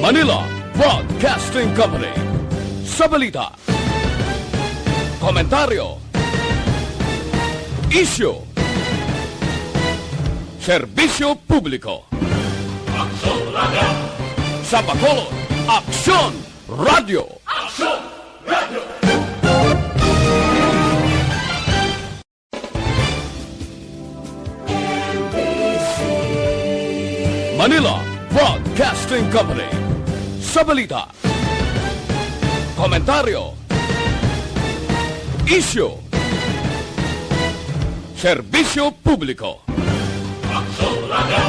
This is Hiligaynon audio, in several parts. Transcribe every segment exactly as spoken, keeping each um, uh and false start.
Manila Broadcasting Company. Sa balita, komentaryo, isyu, serbisyo publiko. Aksyon Radio. Sa Bacolod, Aksyon Radio. Aksyon Radio. Manila Broadcasting Company. Sa balita, komentaryo, isyu, serbisyo publiko. Aksyon Radio.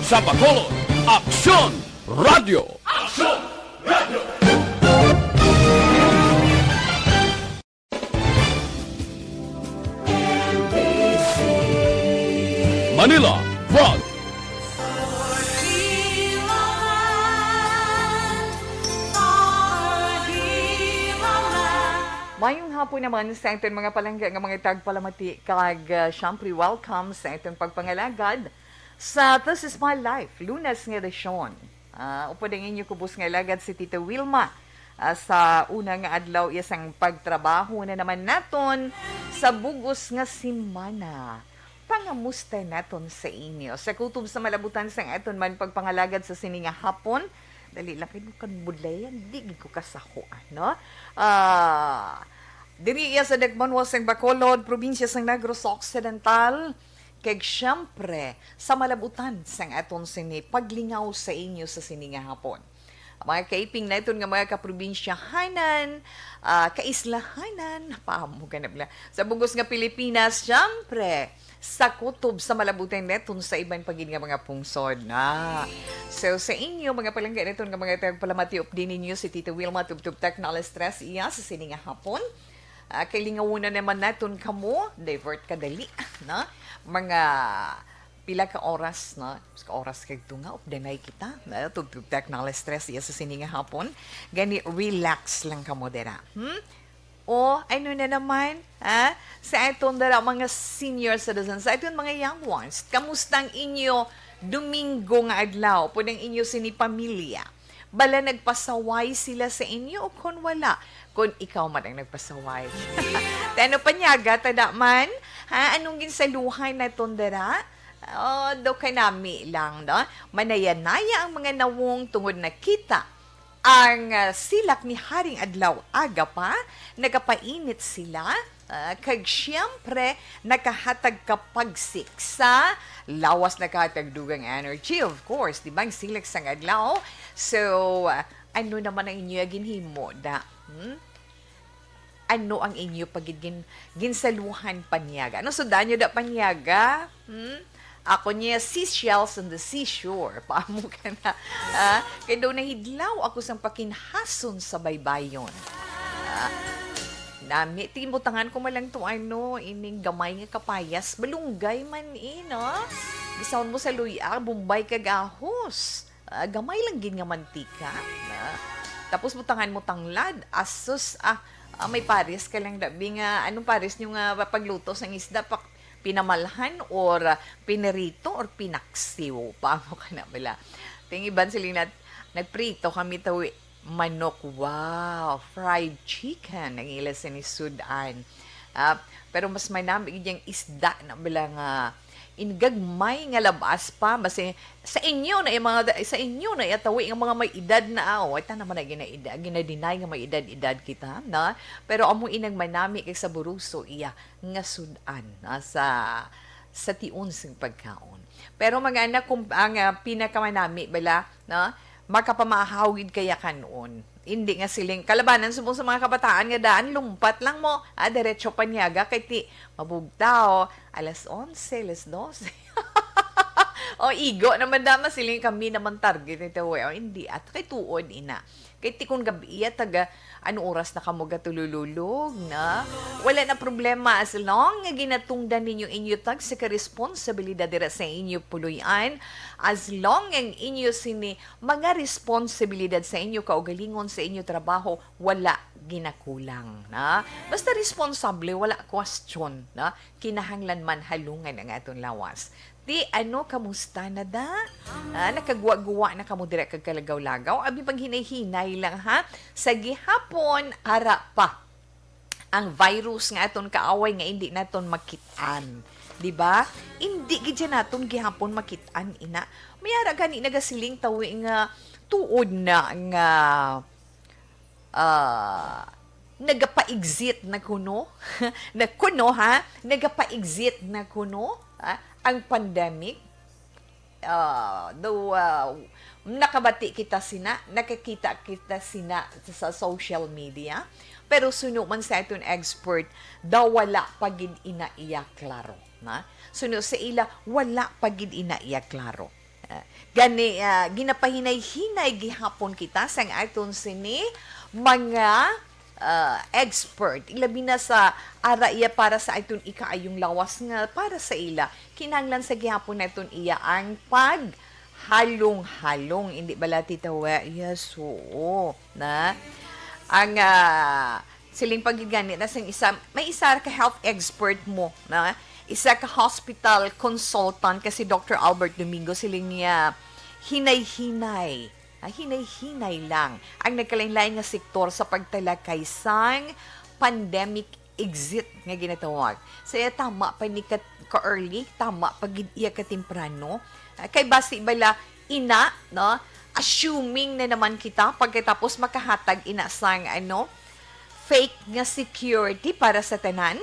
Sa Bacolod, Aksyon Radio. Aksyon Radio. Manila Broad. Mayong hapon naman sa aton mga palangga nga mga tagpalamati kag, ah, syempre, welcome sa aton pagpangalagad sa This Is My Life, Lunes nga edisyon. Ah, upod ang inyo kubos nga alagad si Tita Wilma. Ah, sa una nga adlaw iya sang pagtrabaho na naman naton sa bugos nga semana. Pangamusta naton sa inyo. Sa kutob sa malabutan sang aton man pagpangalagad sa sini nga hapon, dali lang kay kan budlayan, di gid ko kasaho, no? Ah, diri iya sa Dagbanwa sang Bacolod, probinsya sang Negros Occidental, kag siyempre, sa malabutan sang aton sini paglingaw sa inyo sa sini nga hapon. Ang mga kaiping naton nga mga kaprobinsyahanan, ah, kaislahanan, paamo ka na bala, sa bugos nga Pilipinas, siyempre, sa kutob sa malabutan naton sa iban pa gid nga mga pungsod na. So, sa inyo, mga palangga naton nga mga tagpalamati, updi ninyo si Tita Wilma Tubtub Tech Knowledge Stress iya sa sini nga hapon. Ah, kay lingawon na naman naton kamo, divert ka dali, no? Mga pila ka oras, no? Ka oras kag tunga, updanay kita, no? Tubtub Tech Knowledge Stress iya sa sini nga hapon. Gani, relax lang kamo dira. Hmm? O, ano na naman, ha? Sa aton dira mga senior citizens, sa aton mga young ones, kamusta ang inyo Domingo nga adlaw? Pud ang inyo sini pamilya? Bala nagpasaway sila sa inyo o kon wala? Kon ikaw man ang nagpasaway. Tano panyaga, tada man? Ha? Anong ginsaluhan naton dira? Oh, do kanami lang, no? Manayanaya ang mga nawong tungod nakita ang, ah, silak ni Haring Adlaw aga pa, nagapainit sila, ah, kag siyempre, nakahatag ka pagsik sa lawas, nakahatag dugang energy, of course, di ba? Ang silak sang adlaw. So, ah, ano naman ang inyo ginhimo, da? Hmm? Ano ang inyo pagid gin-, ginsaluhan panyaga? Ano sud-an nyo da panyaga? Hmm? Ako niya, seashells on the seashore. Paamo ka na. Ah, kay daw nahidlaw ako sang pakinhason sa baybayon. Ah, nami, timutangan ko man lang to, ano, ining gamay nga kapayas. Malunggay man, eh, no? Bisan mo sa luya, bombay kag ahos. Ah, gamay lang gid nga mantika, na. Tapos butangan mo tanglad, asus, ah, ah, may pares ka lang, dabi nga, anong pares nyo nga pagluto sang isda, pak-, pinamalhan or, ah, pinirito or pinaksiw? Paamo ka na bala? Ting iban sila nat-, nagprito kami tawi manok. Wow, fried chicken ang ila sini sud-an. Ah, pero mas manami gid yang isda na bala nga ingagmay nga labas pa, basi sa inyo na yung mga, sa inyo na yatawi nga mga may edad na, ah, oh, ita naman na ginaedad, ginadinay nga may edad-edad kita, na? Pero amo inang manami kay saboroso iya nga sud-an, na, sa, sa tion sing pagkaon. Pero mga anak, kung ang, ah, pinakamanami bala, na, makapamahaw gid kaya kanon. Hindi nga siling kalabanan subong sa mga kabataan nga daan lumpat lang mo, ah, diretso panyaga kay ti mabugtaw alas onse, alas dose. O, igo naman da, masiling kami naman target ni Tawe. O, hindi. At kay tuod, ina. Kay ti kun gabi, iya taga, ano oras na kamo gatulululog, na? Wala na problema as long nga ginatungdan ninyo inyo tag sa ka responsibilidad dira sa inyo puloy-an. As long ang inyo sini mga responsibilidad sa inyo kaugalingon, sa inyo trabaho, wala ginakulang, na? Basta responsable, wala question, na? Kinahanglan man halungan ang aton lawas. Ti, ano, kamusta na da? Ah, nakagwa-guwa na kamo dira kag kalagaw-lagaw? Abi, paghinay-hinay lang, ha? Sa gihapon, ara pa ang virus nga aton kaaway nga indi naton makit-an. Di ba? Indi gid siya naton gihapon makit-an, ina. May ara gani nagasiling tawi nga tuod na nga, ah, nagapa-exit na kuno. Na kuno, ha? Nagapa-exit na kuno, ha? Ang pandemic. Ah, though, ah, nakabati kita sina, nakakita kita sina sa social media, pero suno man sa aton expert, daw wala pa gid ina iya klaro, na? Suno sa ila, wala pa gid ina iya klaro. Ah, gani, ah, ginapahinay-hinay gihapon kita sang aton sini mga, ah, expert, ilabi na sa ara iya para sa aton ikaayong lawas nga para sa ila. Kinahanglan sa gihapon naton iya ang paghalong-halong, indi bala, Tita We? Yes, oo, na. Ang, ah, siling pa gid gani na sing isa, may isa ka health expert mo, na isa ka hospital consultant, kasi Doctor Albert Domingo, siling niya, hinay-hinay, ah, hinay-hinay lang ang nagkalain-lain nga sektor sa pagtalakay sang pandemic exit nga ginatawag. Sa iya, tama pa ni ka, ka-early, tama pa gid iya katemprano. Ah, kay basi bala ina, no? Assuming na naman kita pagkatapos makahatag ina sang, ano, fake nga security para sa tanan,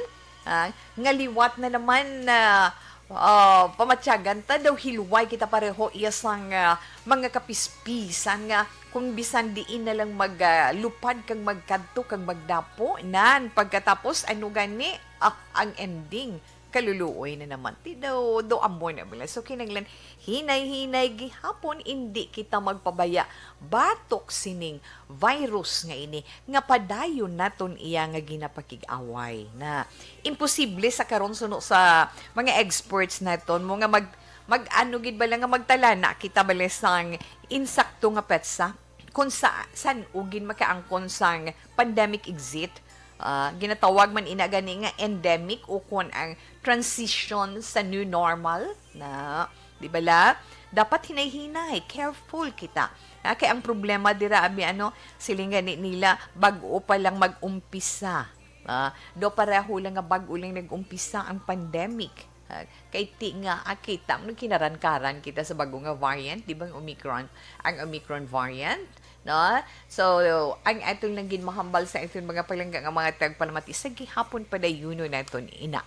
ah, nga liwat na naman na, ah, pamatyagan ta daw hilway kita pareho iya sang, ah, mga kapispisan nga kung bisan diin na lang mag, ah, lupad kag magkadto kag magdapo, nan, pagkatapos, ano gani? Ah, ang ending, kaluluoy na naman. Ti daw, do amo na bala. So, kinahanglan, hinay-hinay gihapon, indi kita magpabaya batok sining virus nga ini, nga padayon naton iya nga ginapakig-away. Na, imposible sa karon, suno sa mga experts naton mo, nga mag, mag-ano gid bala, nga magtalana kita bala sang insakto nga petsa kung sa, san-o gid makaangkon sang pandemic exit. Ah, ginatawag man ina gani nga endemic, o kon ang transition sa new normal, na, di bala? Dapat hinay-hinay, careful kita. Ah, kay ang problema dira, abi, ano, siling gani nila, bag-o pa lang mag-umpisa. Ah, do pareho lang nga bag-o lang nag-umpisa ang pandemic. Ah, kay ti nga, ah, kita mo, kinarankaran kita sa bago nga variant, di ba, ang Omicron, ang Omicron variant, no? So, ang atong lang ginmahambal sa aton mga palangga nga mga tagpalamati, sa gihapon padayunon naton ina.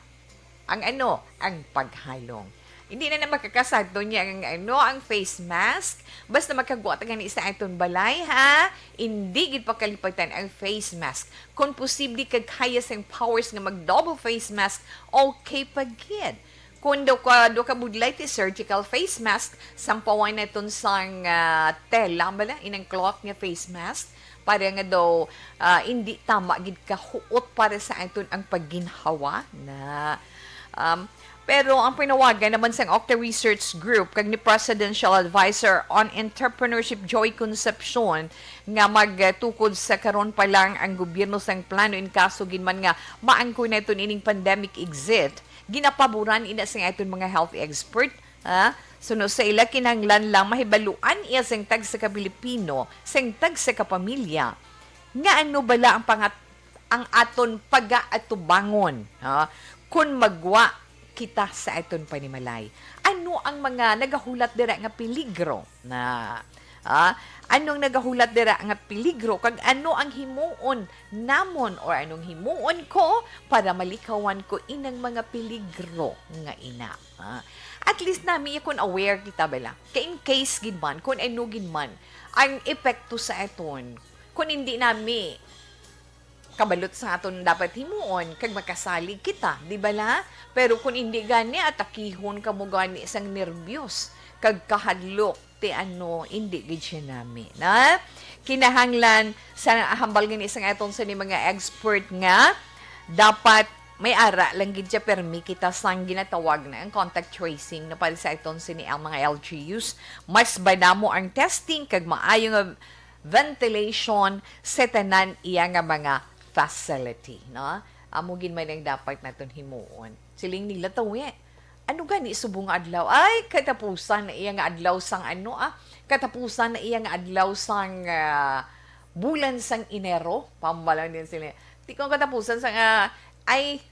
Ang ano, ang paghalong. Hindi na na makakasadto niya ang ano, ang face mask. Basta makagwa ta gani sa aton balay, ha? Hindi gid pakalipatan ang face mask. Kung posible kag kaya sang powers nga mag-double face mask, okay pa gid. Kung daw ka, daw ka budlay ti surgical face mask, sampawan naton sang, ah, tela bala, inang cloth nga face mask, para nga daw, ah, indi tama gid kahuot para sa aton ang pagginhawa na. Um, pero ang panawagan naman sang Okta Research Group kag ni Presidential Advisor on Entrepreneurship Joy Concepcion nga magtukod sa karon pa lang ang gobyerno sang plano in kaso gid man nga maangkon naton ining pandemic exit, ginapaboran ina sang aton mga health expert, ha? Suno sa ila, kinahanglan lang mahibaluan iya sang tagsa ka Pilipino, sang tagsa ka pamilya, nga ano bala ang pangat-, ang aton pagaatubangon, ha? Kon magwa kita sa aton panimalay. Ano ang mga nagahulat dira nga peligro? Na, ah, anong nagahulat dira nga peligro, kag ano ang himuon namon or anong himuon ko para malikawan ko inang mga peligro nga ina? Ah, at least nami ya kon aware kita bala. Kay in case gid man, kung ano gid man ang epekto sa aton, kung hindi nami kabalot sa aton dapat himuon, kag makasalig kita, di bala? Pero kung hindi gani, atakihon kamo gani sang nerbyos kag kahadlok, ti ano, hindi gid siya nami, na? Kinahanglan sa hambal gani sang aton sa ni mga expert nga dapat may ara lang gid siya, permi kita sang ginatawag na ang contact tracing, no, para sa aton sini ang mga L G Us. Mas madamo ang testing kag maayo nga ventilation sa tanan iya nga mga facility, no? Amo gid man ang dapat naton himuon. Siling nila, tawi, ano gani subong nga adlaw? Ay, katapusan na iya nga adlaw sang ano, ah, katapusan na iya nga adlaw sang, ah, bulan sang Enero. Pambalan din sila. Di ko katapusan sang, ah, ay,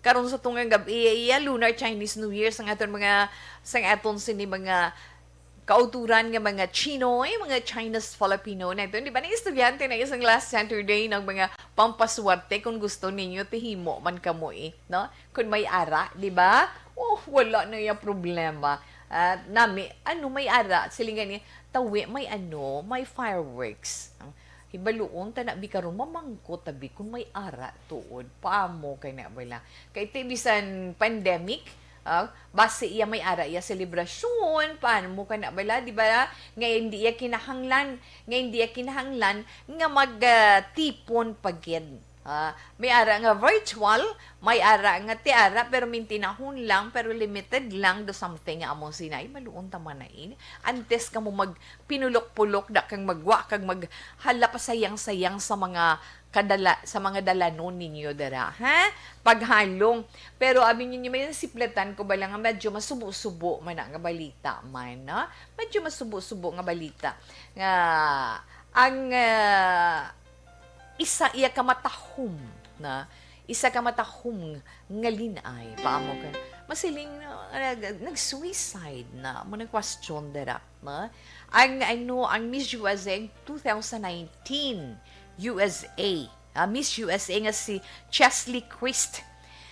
karon sa tungang gab-, iya, iya, Lunar Chinese New Year sang aton mga, sang aton sini mga kauturan nga mga Chinoy, mga Chinese Filipino na ito. Di ba, na estudyante na isang last Saturday ng mga pampaswerte kung gusto ninyo, tihimo man kamo eh, no? Kung may ara, di ba? Oh, wala na yung problema. At nami, ano may ara? Silingan niya, tawi, may ano, may fireworks. Ang hibaluon, ta na bi karon, mamangkot, tabi, kung may ara, tuod, paamo kay na bala. Kay ti bisan pandemic, ah, basi iya may ara iya selebrasyon, paano mo ka na bala, di ba? Nga hindi iya kinahanglan, nga hindi iya kinahanglan nga mag, ah, tipon pa gid. Ah, may ara nga virtual, may ara nga ti ara, pero mintinahon lang, pero limited lang do something nga among sinay, maluon ta man na ini. Antes ka mo magpinulok-pulok, da kang magwa, kag maghala pa sayang-sayang sa mga kadala, sa mga dalanon ninyo dira, ha? Paghalong. Pero abi ninyo, may nasiplatan ko bala nga medyo masubo-subo man na nga balita man, no? Medyo masubo-subo nga balita nga ang, ah, isa iya ka matahom na, isa ka matahom nga lin-ay, paamo ka, masiling na, nag-, nag-suicide na, mo nang question dira, no? Ang, ano, ang Miss U S A two thousand nineteen U S A, ah, Miss U S A nga si Chesley Christ.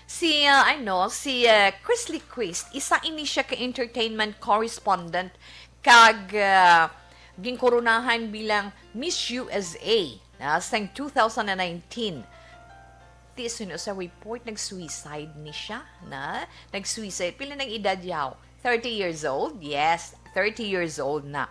Si, ah, ano, si, ah, Chrisley Christ, isa ini siya ka entertainment correspondent kag, ah, ginkoronahan bilang Miss U S A, ah, sang two thousand nineteen. Ti suno sa report, nag-suicide ni siya, na? Nag-suicide. Pila nang edad yaw? Thirty years old? Yes, thirty years old na.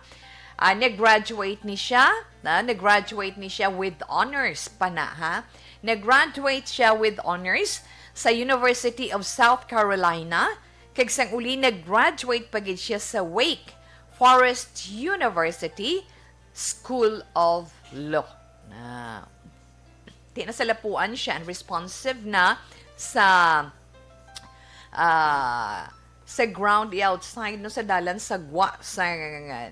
Ah, nag-graduate ni siya, na? Nag-graduate ni siya with honors pa na, ha? Nag-graduate siya with honors sa University of South Carolina, kag sang uli nag-graduate pa gid siya sa Wake Forest University School of Law. Na, di na sa lapuan siya, unresponsive na sa, ah, sa ground, iya outside, no, sa dalan sa gwa sa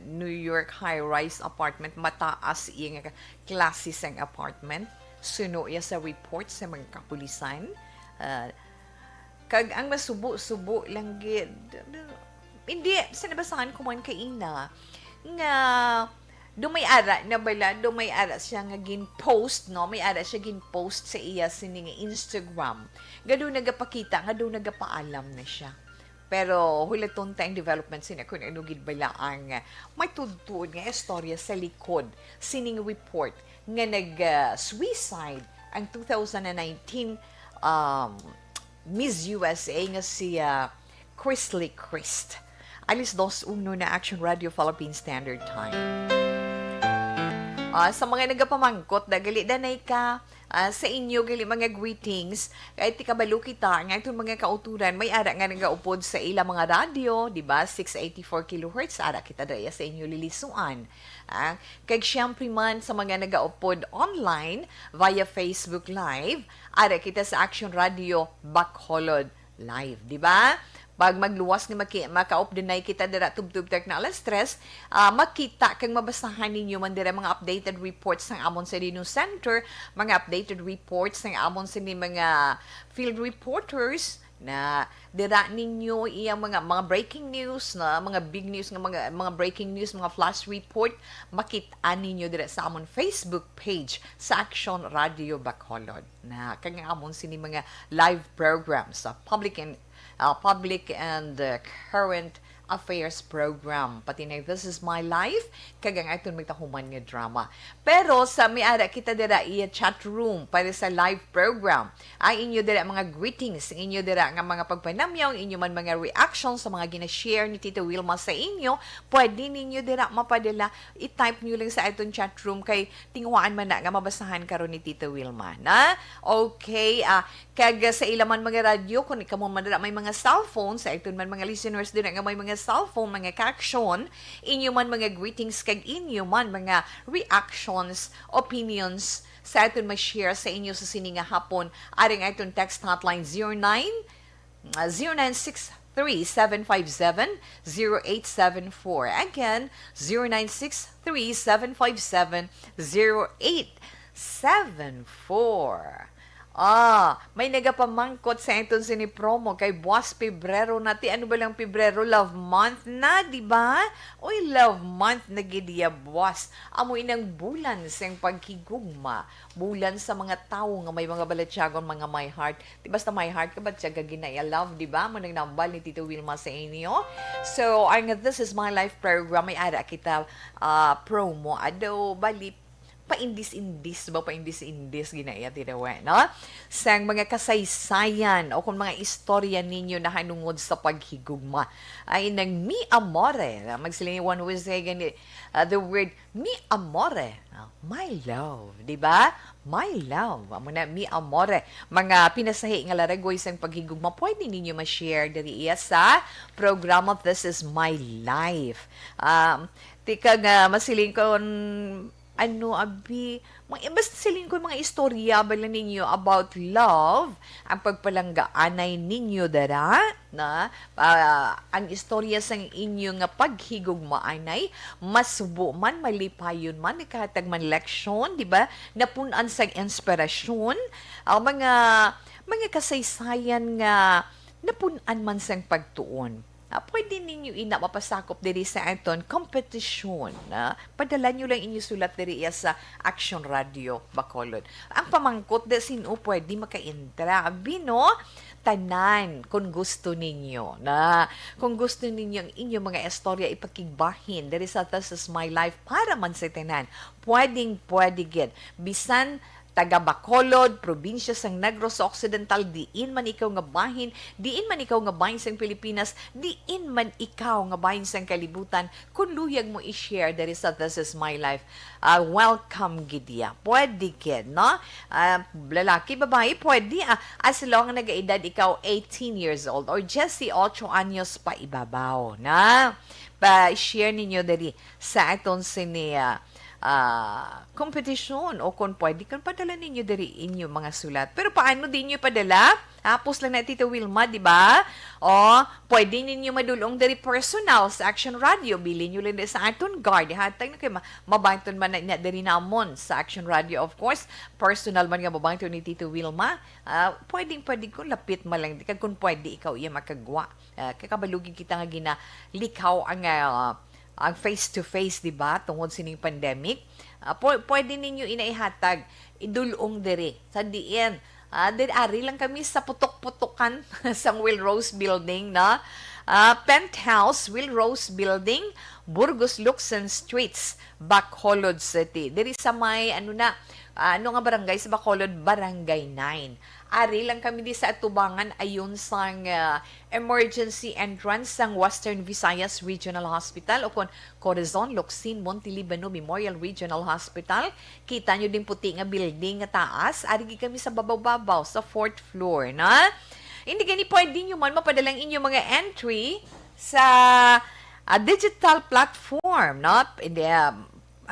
New York high-rise apartment, mataas iya nga klase sang apartment. Suno iya sa report sa mga kapulisan. Ah, kag ang masubo-subo lang gid, hindi, sa nabasahan ko man kaina, nga do may ara na bala, do may ara siya nga gin-post, no? May ara siya gin-post sa iya sini nga Instagram. Nga do nagapakita, nga do nagapaalam na siya. Pero hulaton ta ang development sina kung ano gid bala ang, ah, may tuod-tuod nga istorya sa likod sining report nga nag, ah, suicide ang two thousand nineteen, um, Miss U S A nga si, ah, Chrisley Christ. Alas dos uno na, Action Radio Philippine Standard Time. Ah, sa mga nagapamangkot, da gali danay ka, ah, sa inyo gali mga greetings, kay ti kabalo kita nga itong mga kauturan may ara nga nagaupod sa ila mga radyo, di ba? Six eighty-four kilohertz, ara kita daya sa inyo lilisuan. Ah, kag siyempre man sa mga nagaupod online via Facebook Live, ara kita sa Action Radio Bacolod Live, di ba? Pag magluwas nga maki-, makaupdanay kita dira tubtob ta na alas tres, ah, makita kag mabasahan ninyo man dira mga updated reports sang amon sa News Center, mga updated reports sang amon sa ni mga field reporters, na dira ninyo iyang mga, mga breaking news, na mga big news nga mga, mga breaking news, mga flash report, makit-an ninyo dira sa amon Facebook page sa Action Radio Bacolod. Na kag ang amon sini mga live programs sa public and, uh, public and, uh, current affairs program, pati na This Is My Life, kag ang aton magtahuman nga drama. Pero sa may ara kita dira iya chat room para sa live program, ang inyo dira mga greetings, ang inyo dira nga mga pagpanamyaw, ang inyo man mga reactions sa mga gina-share ni Tita Wilma sa inyo, pwede ninyo dira mapadala, i-type nyo lang sa aton chat room kay tinguhaan man na nga mabasahan karon ni Tita Wilma, na? Okay, ah, kag sa ila man mga radyo, kung ikaw man dira may mga cellphone, sa aton man mga listeners dira nga may mga cellphone, mga ka-action, inyo man mga greetings kag inyo man mga reactions, opinions sa aton ma-share sa inyo sa sini nga hapon. Aring aton text hotline zero nine, ah, zero nine six three, seven five seven, zero eight seven four. Again, zero nine six three, seven five seven, zero eight seven four. Ah, may nagapamangkot sa aton sini promo kay Buwas Pebrero na ti. Ano ba lang Pebrero? Love month na, di ba? Oy, love month na gid iya, Buwas. Amo inang bulan sing paghigugma, bulan sa mga tawo nga may mga balatyagon, mga my heart. Di basta my heart ka, ba't siya gagina iya love, di ba? Mo nang nambal ni Tito Wilma sa inyo. So, ang This Is My Life program, may ara kita, ah, promo. Ado, bali, paindis-indis ba? Paindis-indis, ginaiya, tinawa, no? Sang mga kasaysayan o kung mga istorya ninyo nahanungod sa paghigugma. Ay, nang mi amore, na magsiling one who is saying, uh, the word mi amore, uh, my love, di ba? My love, amo na, mi amore. Mga pinasahi nga laragoy sang paghigugma, pwede ninyo ma-share diri iya sa programa This Is My Life. Um, tika nga masiling ko, ano, abi, mga, basta siling ko mga istorya bala ninyo about love, ang pagpalanggaanay ninyo dara, na, ah, ang istorya sang inyo nga paghigugmaanay, masubo man, malipayon man, nagkahatag man leksyon, di ba? Napun-an sang inspirasyon, ang mga, mga kasaysayan nga napun-an man sang pagtuon. Ah, pwede ninyo ina mapasakop diri sa aton kompetisyon, ah. Padala nyo lang inyo sulat diri iya sa Action Radio Bacolod. Ang pamangkot, di sino pwede makaintra. Abi, no? Tanan, kung gusto ninyo, na, kung gusto ninyo ang inyong mga istorya ipakigbahin diri sa This Is My Life para man sa tanan, pwedeng pwede gid. Bisan taga Bacolod, probinsya sang Negros Occidental, diin man ikaw nga bahin, diin man ikaw nga bahin sang Pilipinas, diin man ikaw nga bahin sang kalibutan, kung luyag mo i-share diri sa This Is My Life, ah, welcome gid iya. Pwede gid, no? Ah, lalaki, babayi, pwede, ah, as long nagaedad ikaw eighteen years old or diyesyocho anyos pa ibabaw, na. Pa-share ninyo diri sa aton sini, ah, ah, kompetisyon, o kung pwede, kung padala ninyo diri inyo mga sulat. Pero paano di nyo padala? Hapos lang na, Tita Wilma, di ba? O, pwede ninyo madulong diri personal sa Action Radio. Bilin nyo lang diri sa aton guard. Hatag na kay ma-, mabangton man na, na diri namon sa Action Radio. Of course, personal man nga mabangton ni Tita Wilma. Ah, pwedeng, pwede kung lapit man lang. Kag kung pwede, ikaw iya makagwa. Ah, kay kabalo gid kita nga ginalikaw ang, ah, ang face-to-face, di ba, tungod sining pandemic. Ah, pw-, pwede ninyo ina ihatag, idulong diri sa diin. Ah, diri, ari lang kami sa putok-putokan sang Will Rose Building, no? Ah, penthouse, Will Rose Building, Burgos Luxon Streets, Bacolod City. Diri sa may, ano na, ah, ano nga barangay sa Bacolod? Barangay nine. Ari lang kami di sa atubangan ayon sang, ah, emergency entrance sang Western Visayas Regional Hospital, o kon Corazon, Locsin, Montelibano Memorial Regional Hospital. Kita nyo ding puti nga building nga taas. Ari gid kami sa babaw-babaw, sa fourth floor, na? Hindi gani pwede nyo man mapadala ang inyong mga entry sa, ah, digital platform, no? Hindi, ah,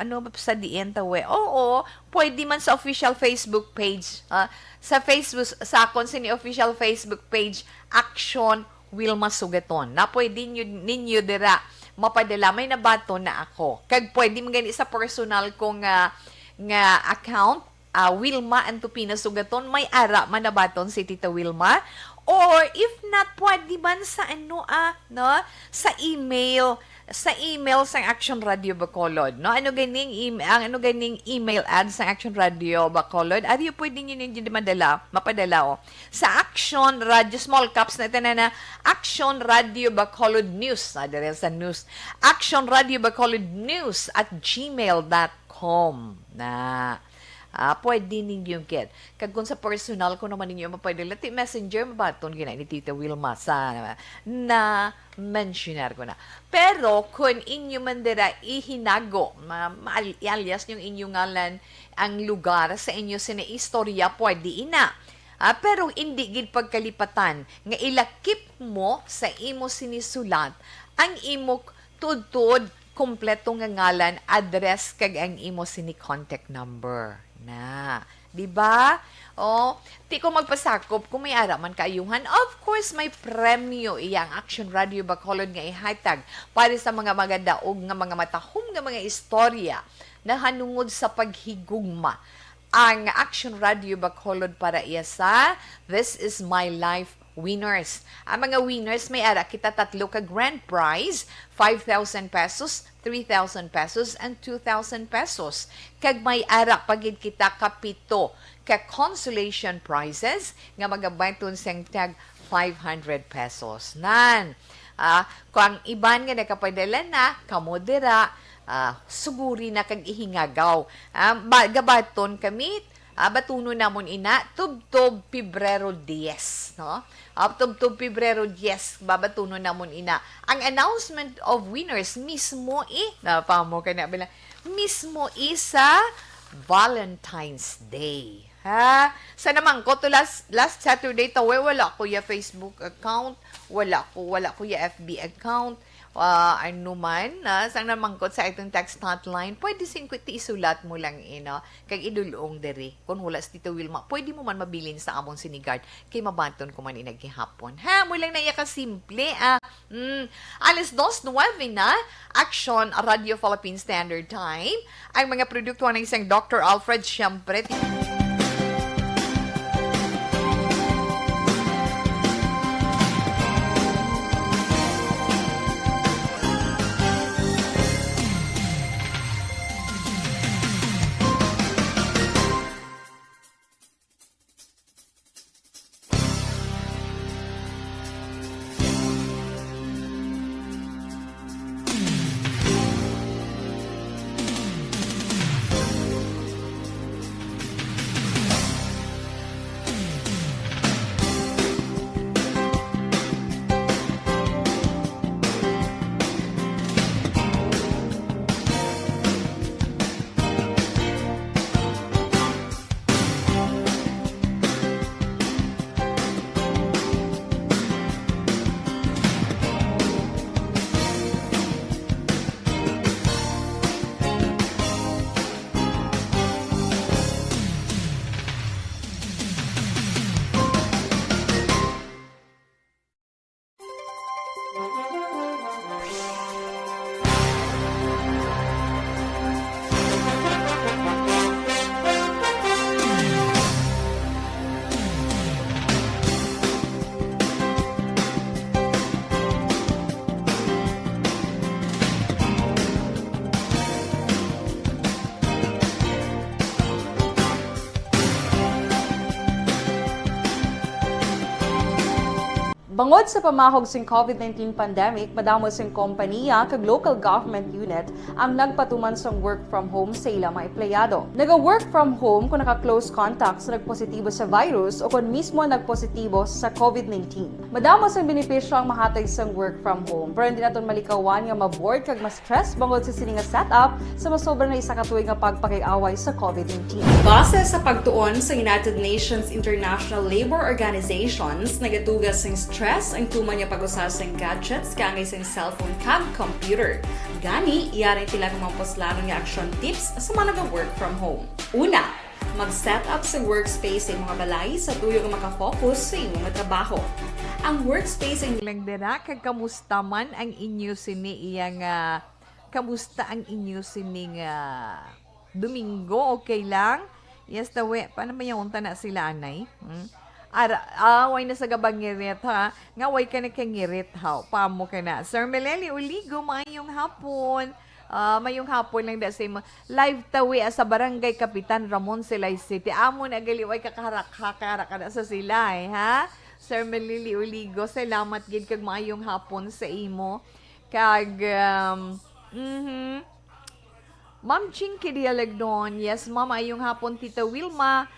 ano ba sa diin ta, we? Oo, pwede man sa official Facebook page. Ah, sa Facebook, sa akon sini official Facebook page, Action Wilma Sugaton. Na pwede nyo, ninyo dira mapadala. May nabaton na ako. Kag pwede man gani sa personal ko nga, nga account, ah, Wilma Antupina Sugaton. May ara man nabaton si Tita Wilma. Or if not, pwede man sa ano, ah, no? Sa email, sa email sang Action Radio Bacolod, no? Ano ganing em-, ang ano ganing email ad sang Action Radio Bacolod? Ari pwede nyo ninyo madala, mapadala, oh. Sa Action Radio, small caps na tanan na, Action Radio Bacolod News. Ah, diri sa news. Action Radio Bacolod News at gmail dot com. Na, ah, pwede ninyo gid. Kag kung sa personal ko naman ninyo mapadala, ti messenger, mabaton gina ni Tita Wilma sa na mensionar ko na. Pero kung inyo man dira ihinago, ma-, ma-, alias yung inyong ngalan, ang lugar sa inyo sina istorya, pwede ina. Ah, pero hindi gid pagkalipatan nga ilakip mo sa imo sinisulat ang imo tuod-tuod kompleto nga ngalan, address, kag ang imo sini contact number. Na. Di ba? Oh, ti ko magpasakop kung may ara man kaayuhan. Of course, may premyo iya ang Action Radio Bacolod nga ihatag para sa mga magadaog nga mga matahom nga mga istorya nahanungod sa paghigugma. Ang Action Radio Bacolod para iya sa This Is My Life winners. Ang mga winners, may ara kita tatlo ka grand prize, five thousand pesos, three thousand pesos, and two thousand pesos. Kag may ara pa gid kita kapito ka consolation prizes nga magabaton sang tag five hundred pesos. Nan, ah, kung ang iban nga nakapadala na, kamo dira, ah, suguri na kag ihingagaw. Ah, ba-, gabaton kami, ah, batunon namon ina, tubtob Pebrero diyes, no? Ah, tubtob Pebrero diyes, babatunon namon ina. Ang announcement of winners mismo i, napamo ka na, bala, mismo i sa Valentine's Day. Ha? Sa namangkot to last, last Saturday, tawe, wala ko ya Facebook account, wala ko, wala ko ya F B account, ah, ano man, ah, sang namangkot sa itong text hotline, pwede singkwenta isulat mo lang, eh, no? Kag idulong diri. Kung wala si Tito Wilma, pwede mo man mabilin sa amon sini guard, kay mabaton ko man inagihapon. Ha? Mo lang na iya ka simple, ah. Mm. Alas dos nuwebe na, Action Radio Philippine Standard Time. Ang mga produkto na isang Doctor Alfred, siyempre, Bangod sa pamahog sing COVID nineteen pandemic, madamo sing kompaniya kag local government unit ang nagpatuman sang work from home sa ila mga empleyado. Naga-work from home kung naka-close contact sa nagpositibo sa virus o kon mismo nagpositibo sa COVID nineteen. Madamo sang benepisyo ang mahatag sang work from home, pero hindi naton malikawan nga ma-bored kag ma-stress bangod sa sini nga setup sa masobra na isa ka tuig nga pagpakig-away sa COVID nineteen. Base sa pagtuon sa United Nations International Labor Organizations, nagatuga sing stress ang tuman nga pag-usa sing gadgets kaangay sing cellphone kag computer. Gani, yari ang pila ka mga puslanon nga action tips sa mga naga-work from home. Una, mag-set up sa workspace sa imong balay sa tuyo nga makafocus sa imo nga trabaho. Ang workspace ang lang dira, kag kamusta man ang inyo sini iya nga, kamusta ang inyo sini nga Domingo? Okay lang? Yes, tawi. Paano ba yung unta na sila, anay? Hmm? Ara, ah, way na sa gabangirit, ha? Nga way ka nagkangirit, ha? Pamo ka na. Sir Meleli Uligo, maayong hapon. Ah, mayong hapon lang da sa imo. Live tawi, ah, sa Barangay Kapitan Ramon, Silay City. Amo na gali, way kakaharak-harak na sa sila, eh, ha? Sir Melili Uligo, salamat gid kag maayong hapon sa imo. Kag, um, mhm. Ma'am Chinky Dialagdon, yes, ma'am, maayong hapon, Tita Wilma.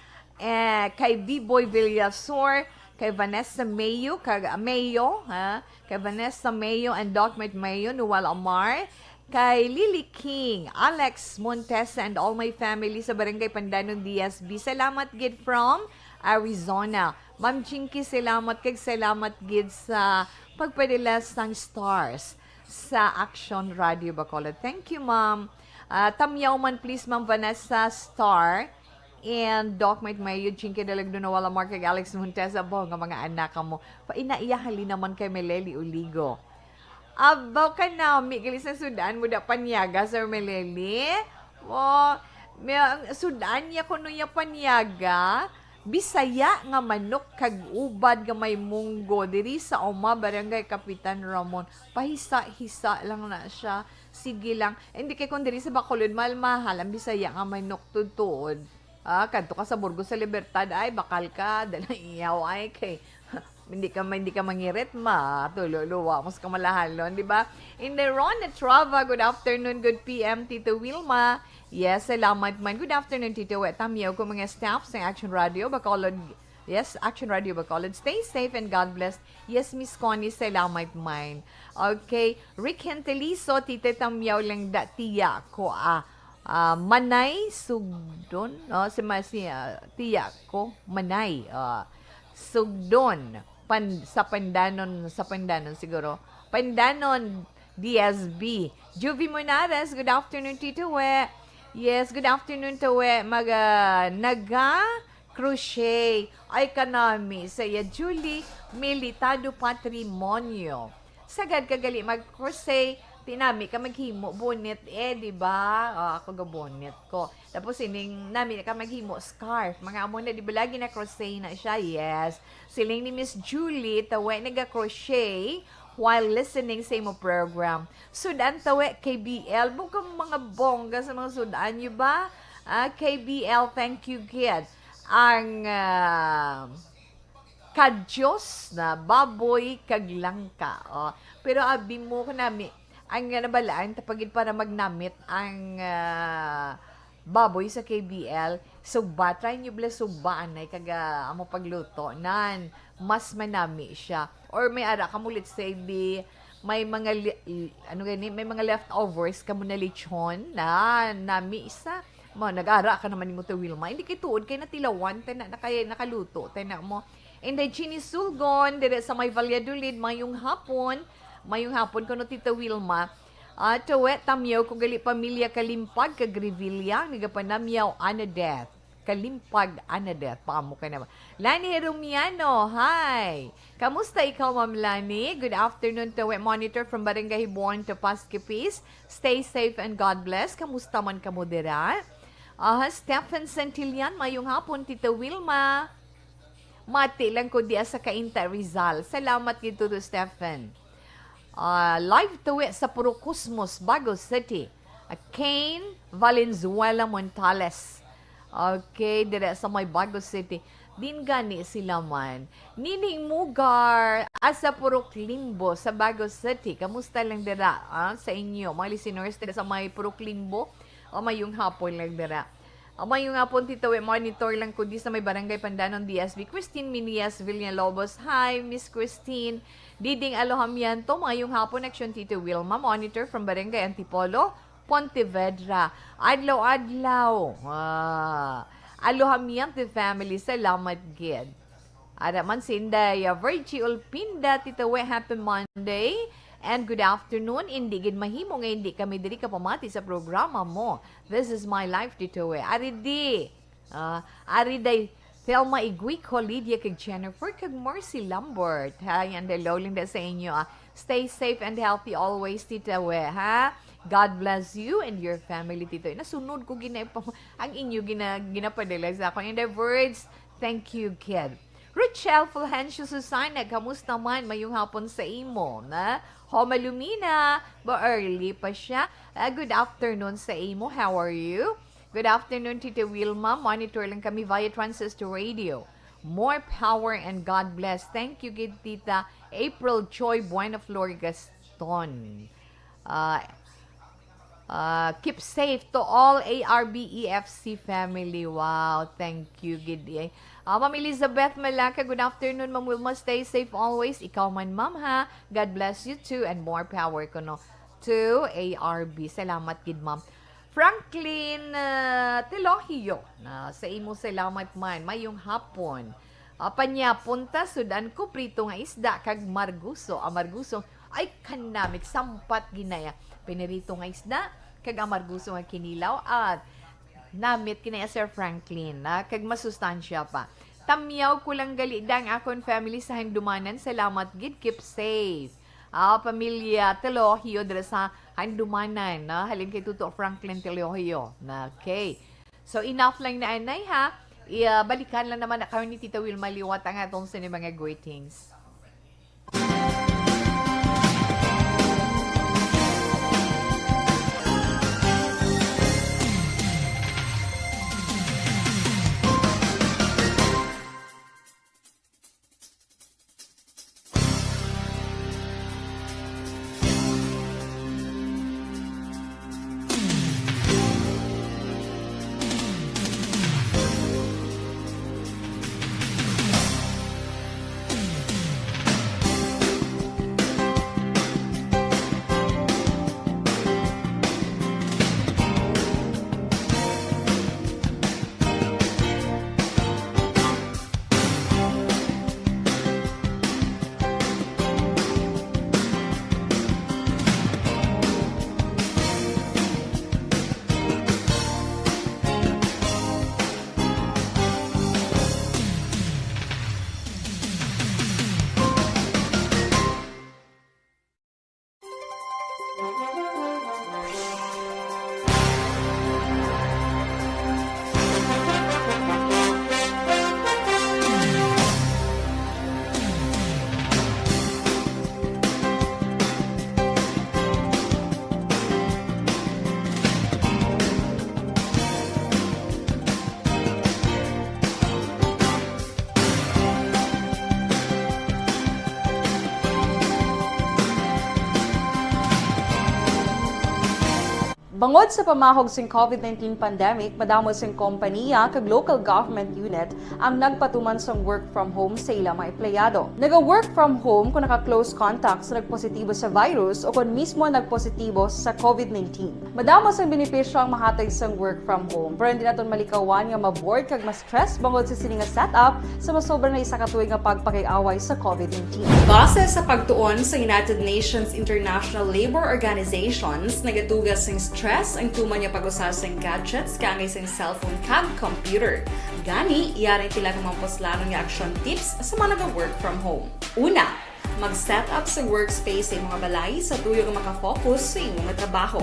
Eh, kay B-Boy Villasor, kay Vanessa Mayo, kag, Mayo, ha? Kay Vanessa Mayo and Doc Mart Mayo, Noel Amar, kay Lily King, Alex Montesa, and all my family sa Barangay Pandanon, D S B. Salamat gid from Arizona. Ma'am Chinky, salamat kag salamat gid sa pagpadala sang stars sa Action Radio Bacolod. Thank you, ma'am. Ah, tamyaw man, please, Ma'am Vanessa, star. and Doc Mike Mayo, Chinky Dalagdon, Nawala Mark, kag Alex Montesa, ba nga mga anak mo. Painaiya, hali naman kay Meleli Uligo. Abaw ka na, mi, gali sa sudan mo da panyaga, Sir Meleli. Oh, may, ang sudan niya kuno niya panyaga, Bisaya nga manok kag ubad nga may munggo diri sa uma, Barangay Kapitan Ramon. Pahisa-hisa lang na siya. Sige lang. Hindi kay kung diri sa Bacolod, mahal-mahal ang Bisaya nga manok, tuod-tuod. Ah, kadto ka sa Burgos sa Libertad, ay, bakal ka, dalang iyaw, ay, kay hindi ka, hindi ka mangirit, ma, tululuwa mo sa kamalahalon, di ba? In the Ron Trava, good afternoon, good P M, Tito Wilma. Yes, salamat man. Good afternoon, Tito Wet. Tamiyaw ko mga staff sa Action Radio, Bacolod. Yes, Action Radio Bacolod. Stay safe and God bless. Yes, Miss Connie, salamat man. Okay, Rick Henteliso, Tita, tamiyaw lang da, tiya ko, ah. Ah, Manay, Sugdon. Oh, si, ma-, si, ah, tiya ko, Manay. Ah, Sugdon. Pan-, sa Pandanon, sa Pandanon siguro. Pandanon, D S B. Juvie Monares, good afternoon, Tito We. Yes, good afternoon, Tito We. Mag, ah, naga crochet. Ay, kanami. Sa iya, Julie Militado Patrimonio. Sagad ka gali mag-crochet, tinami ka maghimo bonnet, eh, di ba? Ah, ako ga bonnet ko. Tapos, ining nami ka maghimo scarf. Mga amo na, di ba lagi na crochet na siya? Yes. Siling ni Miss Julie, tawe naga-crochet while listening sa imo program. Sudan tawe, K B L. Bukang mga bongga sa mga sudan, di ba? Ah, K B L, thank you, kid. Ang, ah, kadyos na baboy kag langka. Oh. Pero abi mo ko nami, ang nga nabalaan, tapagid para magnamit ang, ah, baboy sa K B L, sugba, try nyo bala sugba, anay, kag, ah, amo pagluto, nan, mas manami siya. Or may ara ka mo, let's say, di, may mga li-, ano gani, may mga leftovers ka mo na lechon, na, nami sa, mo, nag-ara ka naman mo to, Wilma. Hindi kay tuod kay natilawan, tana, nakay-, nakaluto, tana mo. And then, Chini Sulgon, dire sa may Valladolid, mayong hapon. Mayong hapon, kuno Tita Wilma. Ah, Tawet, tamyaw ko gali pamilya Kalimpag kag Revilla, nagapanamyaw, Anadeth. Kalimpag, Anadeth. Paamo ka naman. Lani Herumiano, hi! Kamusta ikaw, Ma'am Lani? Good afternoon, Tawet Monitor from Barangay Hibuon, Topas, Capiz. Stay safe and God bless. Kamusta man kamo dira? Aha, Stephen Santillan, mayong hapon, Tita Wilma. Mati lang ko diya sa Cainta, Rizal. Salamat gid, Tuto Stephen. Ah, live to it sa Puro Cosmos, Bago City. Ah, Kane Valenzuela Montales. Okay, dira sa may Bago City. Din gani sila man. Nining Mugar, asa Purok Limbo sa Bago City. Kamusta lang dira, ah, sa inyo, mga listeners dira sa may Purok Limbo? O mayong hapon lang dira. Ah, mayong hapon, Tito. We, monitor lang ko di sa may Barangay Pandanon, D S B. Christine Minias Villalobos. Hi, Miss Christine. Diding Alohamiento, mayong hapon, Action Tito Wilma. Monitor from Barangay Antipolo, Pontevedra. Adlaw-adlaw. Ah, Alohamiento family, salamat gid. Ara man si Inday, uh, Virgie Ulpinda, Tito We, happy Monday and good afternoon. Hindi gid mahimo nga hindi kami diri kapamati sa programa mo. This is my life, Tito We. Ari di, ah, ari day, Thelma Iguico, Lydia kag Jennifer, kag Mercy Lambert. Hi, and hello, Linda, sa inyo, ah. Stay safe and healthy always, Tita We, ha? God bless you and your family, Tito. Nasunod ko gina-, ang inyo gina-, ginapadala sa akon. In the words, thank you, kid. Richelle Fulgencio Susana, kamusta man? Mayong hapon sa imo, na? Homa Lumina, ba early pa siya? Ah, good afternoon sa imo. How are you? Good afternoon, Tita Wilma. Monitor lang kami via transistor radio. More power and God bless. Thank you, gid, Tita April Joy Buena Flor Gaston. Ah, ah, keep safe to all A R B E F C family. Wow, thank you, gid, eh. Ah, Ma'am Elizabeth Malaka, good afternoon, Ma'am Wilma. Stay safe always. Ikaw man, Ma'am, ha? God bless you too, and more power kuno to A R B. Salamat gid, Ma'am. Franklin, ah, Telogio, na sa imo salamat man. Mayong hapon. Ah, panyapon ta, sudan ko, prito nga isda, kag marguso. Ang marguso, ay, kanamig, sampat ginaya. Pinirito nga isda, kag ang marguso nga kinilaw, at Namit kini, Sir Franklin, ah, kag masustansya pa. Tamyaw ko lang gali da ang akon family sa Handumanan. Salamat gid, keep safe. Ah, pamilya Telohio dira sa Handumanan, no? Halin kay Tuto Franklin Telohio. Okay. So, enough lang na anay, ha? I, ah, balikan lang naman na kayo ni Tita Wilma Liwat ang atong sini mga greetings. Bangod sa pamahog sing COVID nineteen pandemic, madamo sing kompanya kag local government unit ang nagpatuman sang work from home sa ilang mga empleyado. Naga-work from home kung naka-close contact sa nagpositibo sa virus o kon mismo nagpositibo sa COVID nineteen. Madamo sang benepisyo ang mahatag sang work from home, pero hindi naton malikawan nga ma-bored kag ma-stress bangod sa sini nga setup sa masobra na isa ka tuig nga pagpakig-away sa COVID nineteen. Base sa pagtuon sa United Nations International Labor Organizations, nagatuga sing stress ang tuman nga pag-usa sing gadgets kaangay sing cellphone kag computer. Gani, yari ang pila ka mga puslanon nga action tips sa mga naga-work from home. Una, mag-set up sa workspace sa imong balay sa tuyo nga makafocus sa imong trabaho.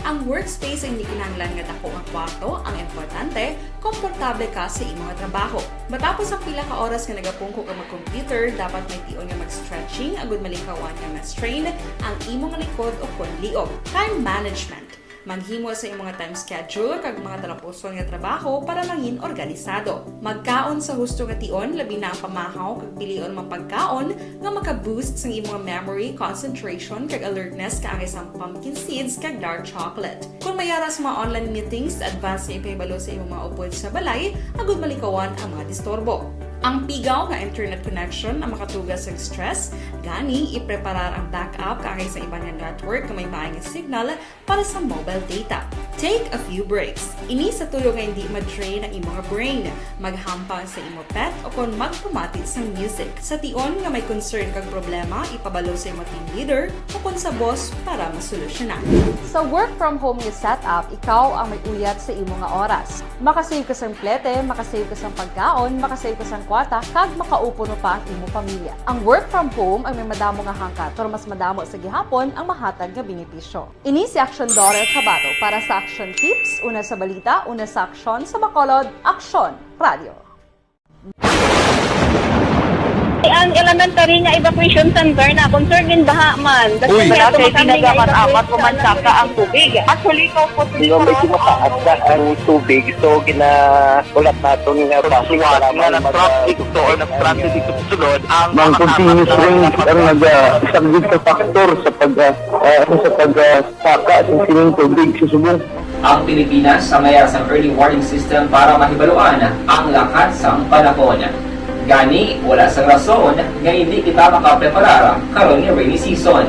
Ang workspace ay hindi kinahanglan nga dako nga kwarto, ang importante, komportable ka sa imong trabaho. Matapos ang pila ka oras nga nagapungko ka mag-computer, dapat may tion nga mag-stretching agud malikawan nga ma-strain ang imong likod o kon liog. Time management. Maghimo sa imong time schedule kag mga talapuson nga trabaho para mangin organisado. Magkaon sa husto nga tion, labi na ang pamahaw kag pilion mga pagkaon nga maka-boost sang imong memory, concentration, kag alertness kaangay sang pumpkin seeds kag dark chocolate. Kung may ara sa mga online meetings, advance nga ipahibalo sa imong mga upod sa balay agud malikawan ang mga disturbo. Ang pigaw nga internet connection ang makatuga sang stress, gani ipreparar ang backup kaangay sa iban nga network nga may maay nga signal para sa mobile data. Take a few breaks. Ini sa tuyo nga hindi ma-drain ang imong brain. Maghampang sa imo pet o kon magpamati sang music. Sa tion nga may concern kag problema, ipabalo sa imo team leader o kon sa boss para masolusyonan. Sa work from home nga setup, ikaw ang may uyat sa imo nga oras. Makasave ka sang plete, makasave ka sang pagkaon, makasave ka sang kwarta, kag makaupo pa ang imo pamilya. Ang work from home ang may madamo nga hangkat, pero mas madamo sa gihapon ang mahatag nga benepisyo. Ini si Action Daughter Kabato para sa Action Tips, una sa balita, una sa aksyon, sa Bacolod, Aksyon Radio. Ang elementary nga evacuation center na concern din baha man. Uy. Wala kay tinaga man apat ko man saka ang tubig. Actually, ko po. Di ba, medyo mataas na ang tubig, so ginaulat naton nga traffic nga mag- nag-traffic to or nag-traffic dito sa sulod ang mga continuous rain ang nag-, ah, isang big factor sa pag, ah, ah, sa pag, ah, saka sa sining tubig sa subong. Ang Pilipinas ang may sang early warning system para mahibaluan ang lakat sang panahon. Gani, wala sang rason nga hindi kita makapreparar karon nga rainy season.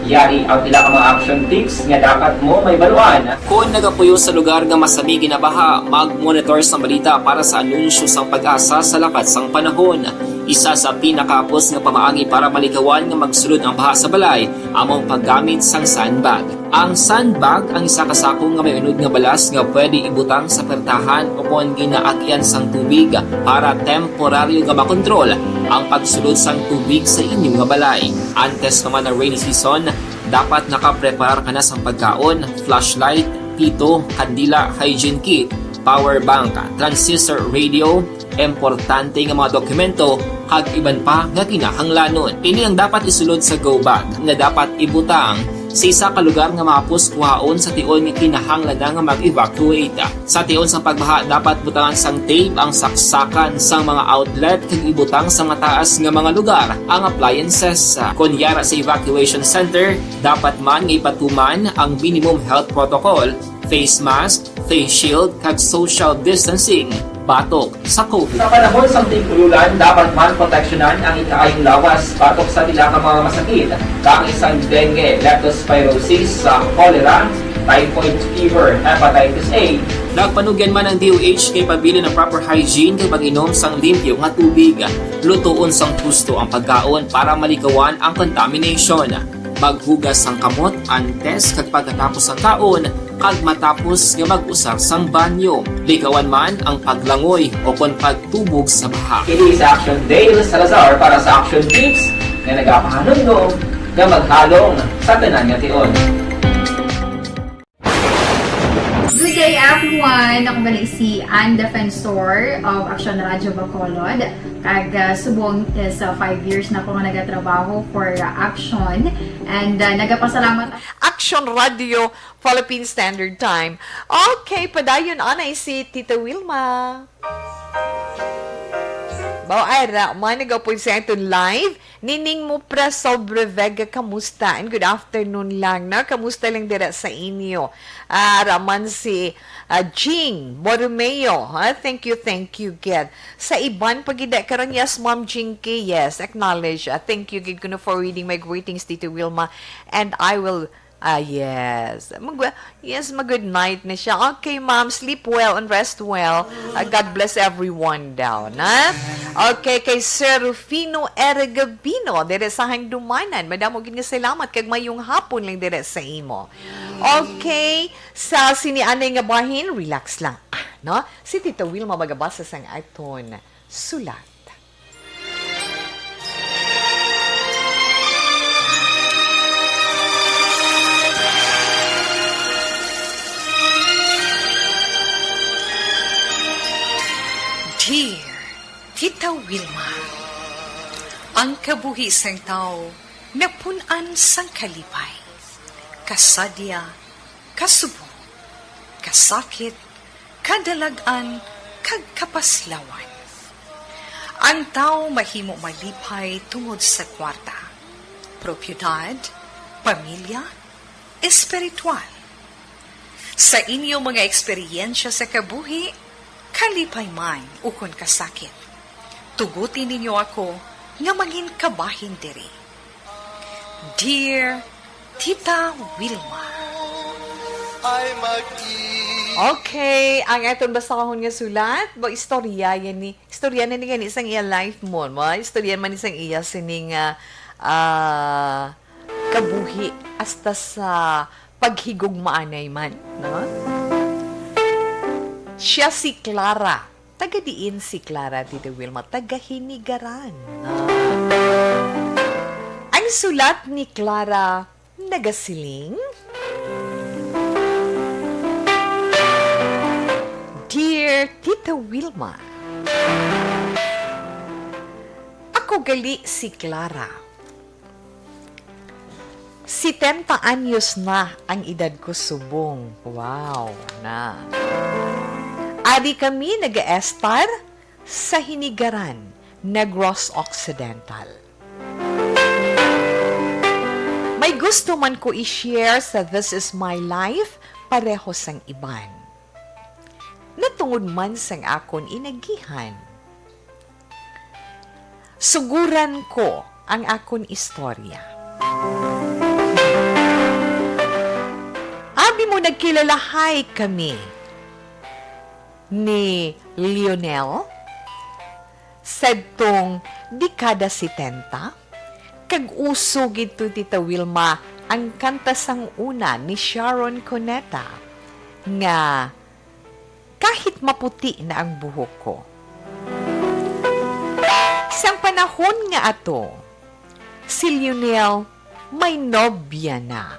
Yari ang pila ka mga action tips nga dapat mo mahibaluan. Kon nagapuyo sa lugar nga masami ginabaha, mag-monitor sang balita para sa anunsyo sang PAGASA sa lakat sang panahon. Isa sa pinakahapos nga pamaagi para malikawan nga magsulod ang baha sa balay amo ang paggamit sang sandbag. Ang sandbag ang isa ka sako nga may unod nga balas nga pwede ibutang sa pertahan o kon ginaagian sang tubig para temporaryo nga makontrol ang pagsulod sang tubig sa inyo nga balay. Antes naman ang rainy season, dapat nakapreparar ka na sang pagkaon, flashlight, pito, kandila, hygiene kit, power bank, transistor radio, importante nga mga dokumento, kag iban pa nga kinahanglanon. Ini ang dapat isulod sa go bag nga dapat ibutang sa isa ka lugar nga mahapos kuhaon sa tion nga kinahanglan na nga mag-evacuate. Sa tion sang pagbaha, dapat butangan sang tape ang saksakan sang mga outlet kag ibutang sa mataas nga mga lugar ang appliances. Kon yara sa evacuation center, dapat man nga ipatuman ang minimum health protocol, face mask, face shield, kag social distancing batok sa COVID. Sa panahon sang tig-ululan, dapat man proteksyonan ang ikaayong lawas batok sa pila ka mga masakit, kaangay sang dengue, leptospirosis, sa cholera, typhoid fever, hepatitis A. Nagpanugyan man ang D O H kay pabilin ang proper hygiene kag pag-inom sang limpyo nga tubig. Lutoon sang husto ang pagkaon para malikawan ang contamination. Maghugas sang kamot antes kag pagkatapos sang kaon, kag matapos nga mag-usar sang banyo. Likawan man ang paglangoy o kon pagtubog sa baha. Kini sa Action Dale Salazar para sa Action Tips nga nagapahanumdom nga maghalong sa tanan nga tion. Good day, everyone! Ako gali si Ann Defensor of Action Radio Bacolod. Kag, ah, subong is, ah, five years na ako nga nagatrabaho for, ah, Action. And, ah, nagapasalamat Action Radio, Philippine Standard Time. Okay, padayon anay si Tita Wilma. Baw, ara man, nagaupod sa aton live. Nining Mupra Sobre Vega, kamusta? And good afternoon lang, no? Kamusta lang dira sa inyo? Ah, ara man si, ah, Jing Borromeo, ha? Thank you, thank you, gid. Sa iban pa gid karon, yes, Ma'am Jinky, yes, acknowledge. Ah, thank you gid kuno for reading my greetings, Tita Wilma. And I will, ah, yes. Mag-, yes, mag-good night na siya. Okay, ma'am, sleep well and rest well. Ah, God bless everyone daw, na? Okay, kay Sir Rufino R. Gabino, diri sa Handumanan. Madamo gid nga salamat kag mayong hapon lang diri sa imo. Okay, sa sini anay nga bahin, relax lang. Ah, no? Si Tita Wilma magabasa sang aton sulat. Dear Tita Wilma, ang kabuhi sang tawo napun-an sang kalipay, kasadya, kasubong, kasakit, kadalag-an, kag kapaslawan. Ang tawo mahimo malipay tungod sa kwarta, propiedad, pamilya, espiritual. Sa inyo mga eksperyensya sa kabuhi, kalipay man ukon kasakit, tuguti ninyo ako nga mangin kabahin diri. Dear Tita Wilma. Okay, ang aton basahon nga sulat, ba, istorya yan ni, istorya na ni gani sang iya life mo, ma? Istorya man ni sang iya sining, ah, ah, kabuhi hasta sa paghigugmaanay man, no? Siya si Clara. Taga diin si Clara, Tita Wilma? Taga Hinigaran. Ah. Ang sulat ni Clara nagasiling, Dear Tita Wilma, ako gali si Clara. Setenta anyos na ang edad ko subong. Wow, na. Ari kami nag-estar sa Hinigaran, Negros Occidental. May gusto man ko i-share sa This Is My Life, pareho sang iban. Natungod man sang akon inagihan. Suguran ko ang akon istorya. Abi mo, nagkilalahay kami ni Lionel sadtong dekada setenta, kag uso gid to, Tita Wilma, ang kanta sang una ni Sharon Cuneta nga Kahit Maputi na ang Buhok Ko. Sang panahon nga ato, si Lionel may nobya na.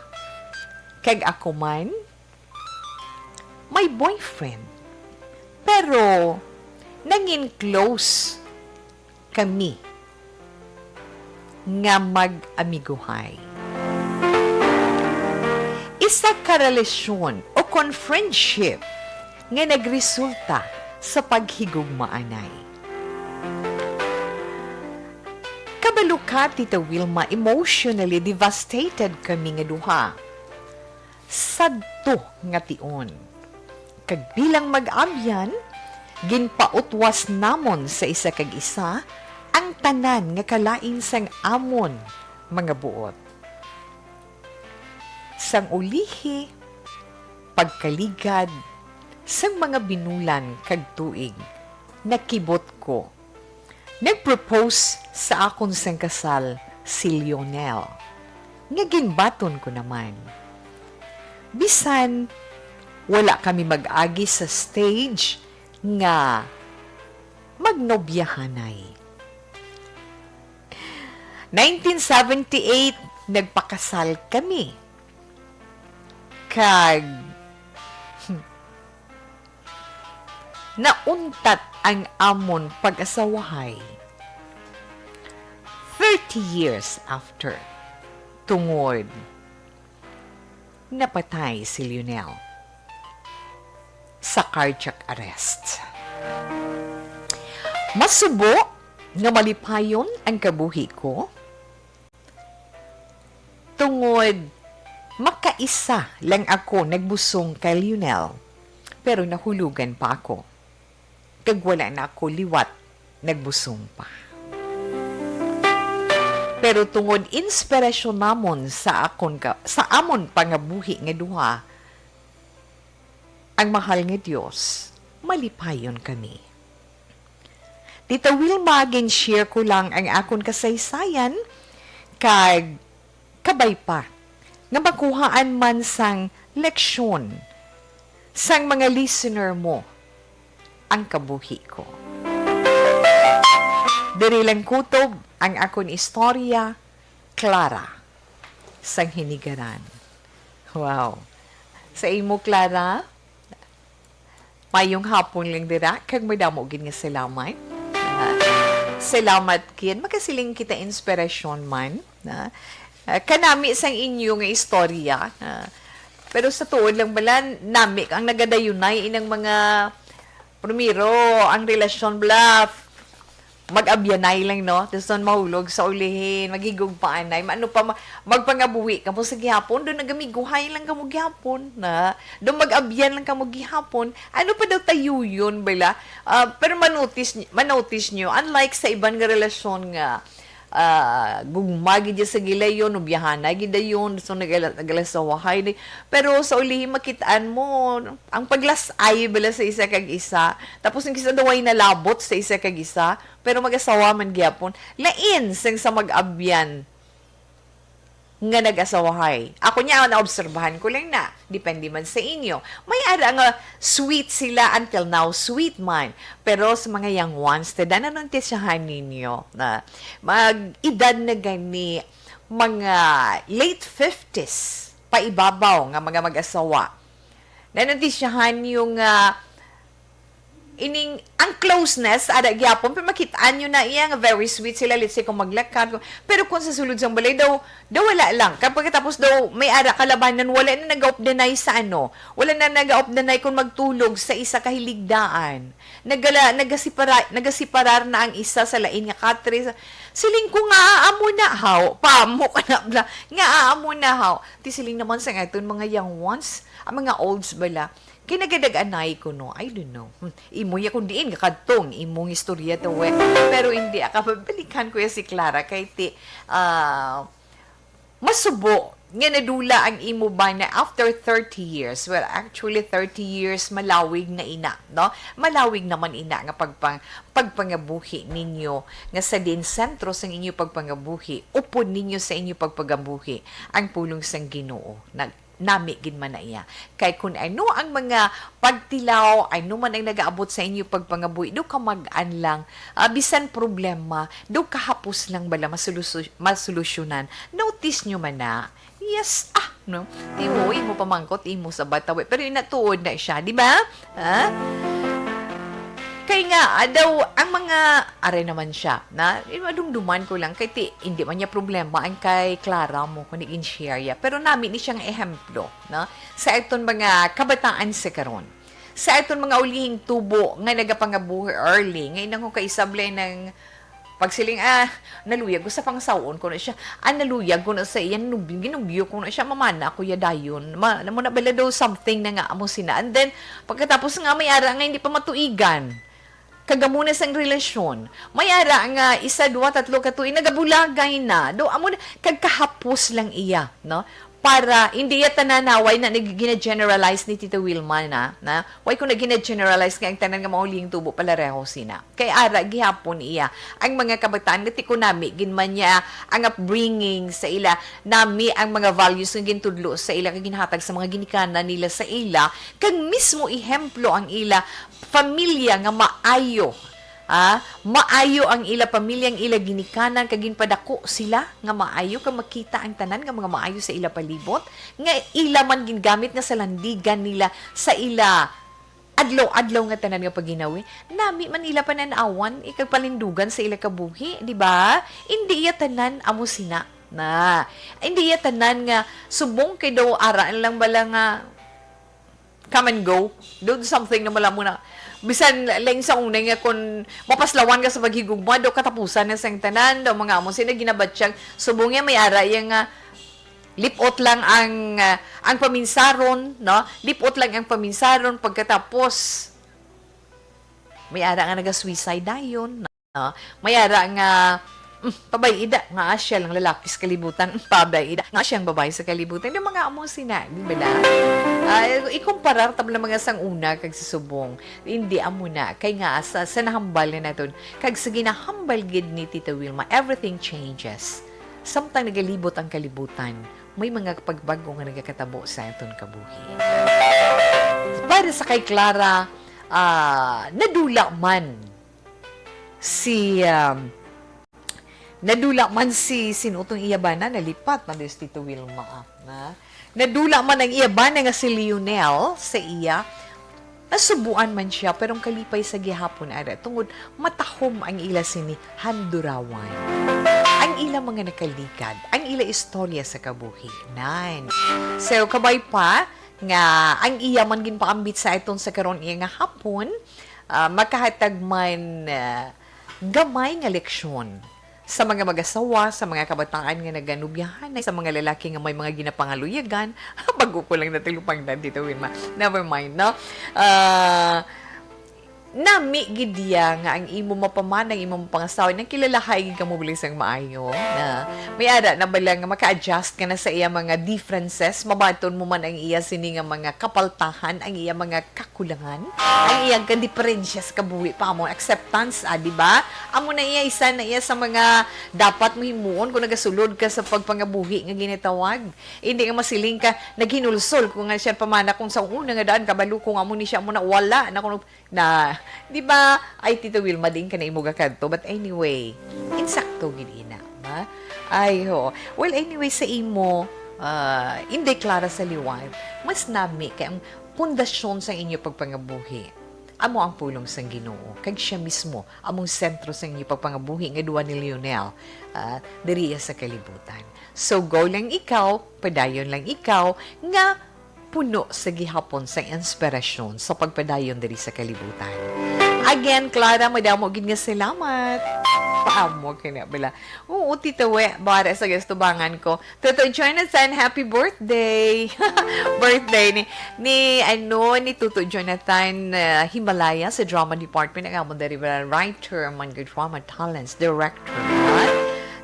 Kag ako man, may boyfriend. Pero nangin close kami nga mag-amiguhay. Isa ka relasyon o kon friendship nga nagresulta sa paghigugmaanay. Kabalo ka, Tita Wilma, emotionally devastated kami nga duha sadto nga tion. Kag bilang mag-abyan, ginpautwas namon sa isa kag isa ang tanan nga kalain sang amon mga buot. Sang ulihi, pagkaligad sang mga binulan kag tuig, nakibot ko nag-propose sa akon sang kasal si Lionel, nga ginbaton ko naman. Bisan wala kami mag-agi sa stage nga magnobyahanay. Nineteen seventy-eight, nagpakasal kami. Kag nauntat ang amon pag-asawahay thirty years after, tungod napatay si Lionel sa cardiac arrest. Masubo nga malipayon ang kabuhi ko, tungod makaisa lang ako nagbusong kay Lionel, pero nahulogan pa ako. Kag wala na ako liwat nagbusong pa. Pero tungod inspirasyon namon sa akon ka, sa amon pangabuhi nga duha, ang mahal nga Dios, malipayon kami. Tita Wilma, gin-share ko lang ang akon kasaysayan, kag kabay pa nga makuhaan man sang leksyon sang mga listener mo ang kabuhi ko. Diri lang kutob ang akon istorya, Clara, sang Hinigaran. Wow. Sa imo, Clara, mayong hapon lang dira, kag madamo gid nga salamat. Ah, salamat gid. Makasiling kita inspirasyon man, na, ah, kanami sang inyo nga istorya, ah, pero sa tuod lang bala, nami ang nagadayunay inang mga, primero, ang relasyon bala, mag-abyanay lang, no? Tapos doon mahulog sa ulihin, maghigugmaanay. Maano pa, ma-, magpangabuhi kamo sa gihapon, doon nagamiguhay lang kamo gihapon, na? Doon mag-abyan lang kamo gihapon. Ano pa daw tayuyon, bala? Ah, pero manotice, manotice nyo, unlike sa iban nga relasyon nga, ah, gugma gid sa gilayon, nobyahanay gid dayon, so nagala-, nagalasawahay ni. Pero sa ulihi, makitaan mo, ang paglas-ay bala sa isa kag isa, tapos ang isa daw ay nalabot sa isa kag isa, pero mag-asawa man gyapon. Lain sang sa mag-abyan nga nag-asawahay. Ako niya, naobserbahan ko lang na. Depende man sa inyo. May ara nga sweet sila until now, sweet man. Pero sa mga young ones, tada nanuntisyahan ninyo na mag-edad na gani mga late fifties, paibabaw nga mga mag-asawa. Nanuntisyahan yung, ah, ining, ang closeness, ada gyapon, pero makitaan nyo na iya nga very sweet sila, let's say, kung maglakad, kung, pero kung sa sulod sang balay daw, daw wala lang. Kag pagkatapos daw, may ara kalabanan, wala na nag-updanay sa ano, wala na nag-updanay kung magtulog sa isa ka hiligdaan. Nagala-, nagasipara-, nagasiparar na ang isa sa lain nga katre. Sa, siling ko nga, amo na, haw, pamo ka na, bla, nga, amo na, haw. Ti siling naman sa aton mga young ones, ang mga olds bala, kay nagadag-anay ko, no? I don't know. Hmm, imo ya kung diin ka kadtong imong istorya to, we. Pero hindi, ah, kapabalikan ko ya si Clara, kay ti, ah, masubo nga nadula ang imo bana after thirty years. Well, actually, thirty years, malawig na ina, no? Malawig naman ina nga pagpang-, pagpangabuhi ninyo, nga sa diin sentro sang inyo pagpangabuhi, upod ninyo sa inyo pagpagabuhi ang pulong sang Ginoo. Nag-, nami gid man na iya. Kay kun ano ang mga pagtilaw, ano man ang nagaabot sa inyo pagpangabuhi, do kamag-an lang, ah, bisan problema, do kahapos lang bala masulusu-, masolusyonan. Notice nyo man na, yes, ah, no? Tiwo, imo pamangkot, imo sa batawi. Pero inatuod na siya, di ba? Ha? Kay nga, ah, daw, ang mga, aray naman siya, na, eh, madumduman ko lang, kay ti, hindi man niya problema ang kay Clara mo, kung naging share ya. Pero nami ni siyang ehemplo, no? Sa aton mga kabataan sa karon. Sa aton mga ulihing tubo nga nagapangabuhi early, nga inang ko kaisablay ng pagsiling, ah, naluyag ko sa pangsaon ko na siya. Ah, naluyag ko na sa iya, nub-, ginubyo ko na siya, mamana ako ya dayon. Ma, alam mo na bala daw something na nga amo sina. And then, pagkatapos nga may ara nga hindi pa matuigan. Kag amo na sang relasyon. May ara nga isa, dua, tatlo ka tuig, nagabulagay na. Do, amo na, kag kahapos lang iya, no? Para, hindi iya tanan na, way na nag-, gina-generalize ni Tita Wilma na, na, way ko na gina-generalize nga ang tanan nga maulihing tubo palareho sina. Kay ara gihapon iya ang mga kabataan nga ti ko nami gid man niya ang upbringing sa ila, nami ang mga values nga gintudlo sa ila kag ginhatag sa mga ginikanan nila sa ila, kag mismo ehemplo ang ila pamilya nga maayo. Ah, maayo ang ila pamilya, ang ila ginikanan, kag ginpadako sila nga maayo, kag makita ang tanan nga mga maayo sa ila palibot, nga ila man gingamit nga salandigan nila sa ila adlaw-adlaw nga tanan nga pagginawi. Nami man ila panan-awan, ikag palindugan sa ila kabuhi, di ba? Indi iya tanan amo sina na. Indi iya tanan nga subong kay daw araan lang bala nga come and go. Do something na wala mo na. Bisan lain sa una nga kung mapaslawan ka sa paghigugma, do katapusan na sang tanan, do mga amo sina ginabatyag. Subong nga may ara iya nga lipot lang ang, ah, ang paminsaron, no? Lipot lang ang paminsaron, pagkatapos may ara nga naga-suicide dayon, no? May ara nga, mm, pabay-i da, nga asya lang lalaki sa kalibutan, mm, pabay-i da, nga asya ang babae sa kalibutan. Yung mga amo sina, di ba na? Ah, ikumparar ta lang mga sang una kag sa subong. Hindi amo na. Kay nga, sa, sa nahambal na naton, kag sa ginahambal gid ni Tita Wilma, everything changes. Samtang nagalibot ang kalibutan, may mga pagbago nga nagakatabo sa aton kabuhi. Para sa kay Clara, ah, nadula man si, um, nadula man si, sino tong iya bana, nalipat na si Tito Wilma, ah, na? Nadula man ang iya bana nga si Lionel sa iya, nasubuan man siya, pero ang kalipay sa gihapon, ara, tungod matahom ang ila sini handurawan. Ang ila mga nakaligad, ang ila istorya sa kabuhi. Nan. So, kabay pa nga ang iya man ginpaambit sa aton sa karon iya nga hapon, ah, makahatag man, ah, gamay nga leksyon sa mga mag-asawa, sa mga kabataan nga naganubyahan, sa mga lalaki nga may mga ginapangaluyagan. Bago ko lang natalupangdan dito, Wilma. Never mind, no? Ah, nami gid iya nga ang imo mapamana, ang imo mapangasawa, nagkilalahay gid kamo bali sang maayo, na may ara na bala nga maka-adjust ka na sa iya mga differences, mabaton mo man ang iya sini nga mga kapaltahan, ang iya mga kakulangan, ang iyang kadiperensya sa kabuhi pa mo, acceptance, ah, di ba? Amo na iya, isa na iya sa mga dapat mo himuon kung nagasulod ka sa pagpangabuhi nga ginatawag. Hindi nga masiling ka, naghinulsol ko nga siya pamana kung sa una nga daan, kabalo ko nga amo ni siya, amo na, wala na kuno na, di ba? Ay, Tito Wilma, diin ka na imo gakadto. But anyway, insakto gid ina, ba? Ay, ho. Well, anyway, sa imo, ah, hindi Clara sa liwat, mas nami kay ang pundasyon sa inyo pagpangabuhi amo ang pulong sang Ginoo, kag siya mismo among sentro sa inyo pagpangabuhi nga duwa ni Lionel, ah, diriya sa kalibutan. So, go lang ikaw, padayon lang ikaw, nga puno sa gihapon sa inspirasyon sa pagpadayon diri sa kalibutan. Again, Clara, madamo gid nga salamat. Paamo ka na bala. Oo, Tita We, bara sa gastubangan ko. Tuto Jonathan, happy birthday! Birthday ni, ni, ano, ni Tuto Jonathan, uh, Himalaya sa drama department. Ang amon diri ba, writer, man, drama talents, director, ha?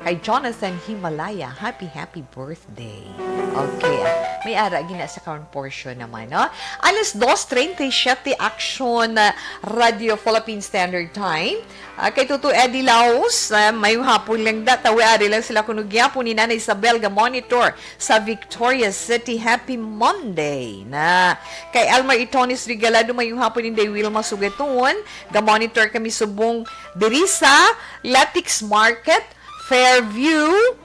Kay Jonathan Himalaya, happy, happy birthday. Okay, ah, may ara gina sa karon portion naman, no? Alas dos treinta y siete, Action, ah, Radio Philippine Standard Time. Ah, kay Tuto Eddie Laos, ah, may hapon lang da, tawi ari lang sila kuno gyapon ni Nanay Isabel ga monitor sa Victoria City. Happy Monday na. Kay Elmer Itonis Regalado, may hapon ni Day Wilma Sugaton, ga monitor kami subong diri sa Latex Market, Fairview,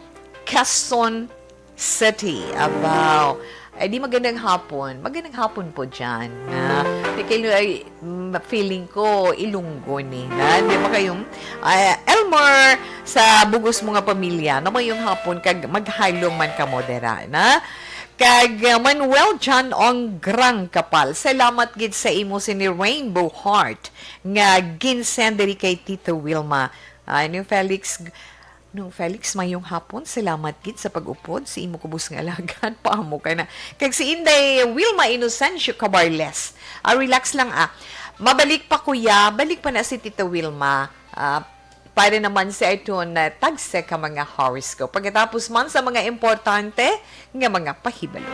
Quezon City. Abaw. Eh, di magandang hapon. Magandang hapon po dyan. Na, di kayo, ay, mm, feeling ko, Ilonggo ni. Na, di ba kayo? Ah, Elmer, sa bugos mo nga pamilya, na mayong hapon, kag maghalong man kamo dira, na? Kag, uh, Manuel John Ong Grang Kapal, salamat gid sa imo sini Rainbow Heart nga ginsend diri kay Tito Wilma. Ay, ni Felix, no, Felix, mayong hapon. Salamat gid sa pag-upod sa imo kubos nga alagad. Paamo ka na. Kag si Inday Wilma Inocencio Cabarles. Ah, relax lang, ah. Mabalik pa, kuya. Balik pa na si Tito Wilma. Ah, para naman sa aton na tagsa ka mga horoscope. Pagkatapos man sa mga importante nga mga pahibalo.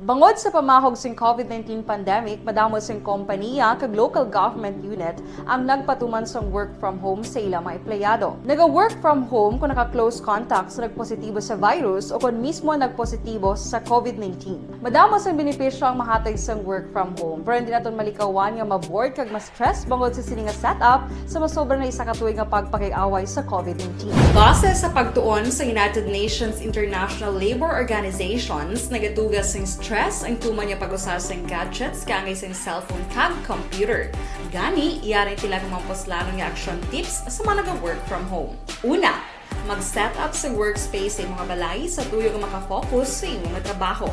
Bangod sa pamahog sing COVID nineteen pandemic, madamo sing kompaniya kag local government unit ang nagpatuman sang work from home sa ila mga empleyado. Naga-work from home kon naka-close contact sa nagpositibo sa virus o kon mismo nagpositibo sa COVID nineteen. Madamo sang benepisyo ang mahatag sang work from home, pero hindi naton malikawan nga ma-bored kag ma-stress bangod sa sini nga setup sa masobra na isa ka tuig nga pagpakig-away sa COVID nineteen. Base sa pagtuon sa United Nations International Labor Organizations, nagatuga sing stress ang tuman nga pag-usa sang gadgets kaangay sang cellphone kag computer. Gani, yari tila ang mga puslanon nga action tips sa mga naga-work from home. Una, mag-set up sa workspace sa imong balay sa tuyo nga makafocus sa imo nga trabaho.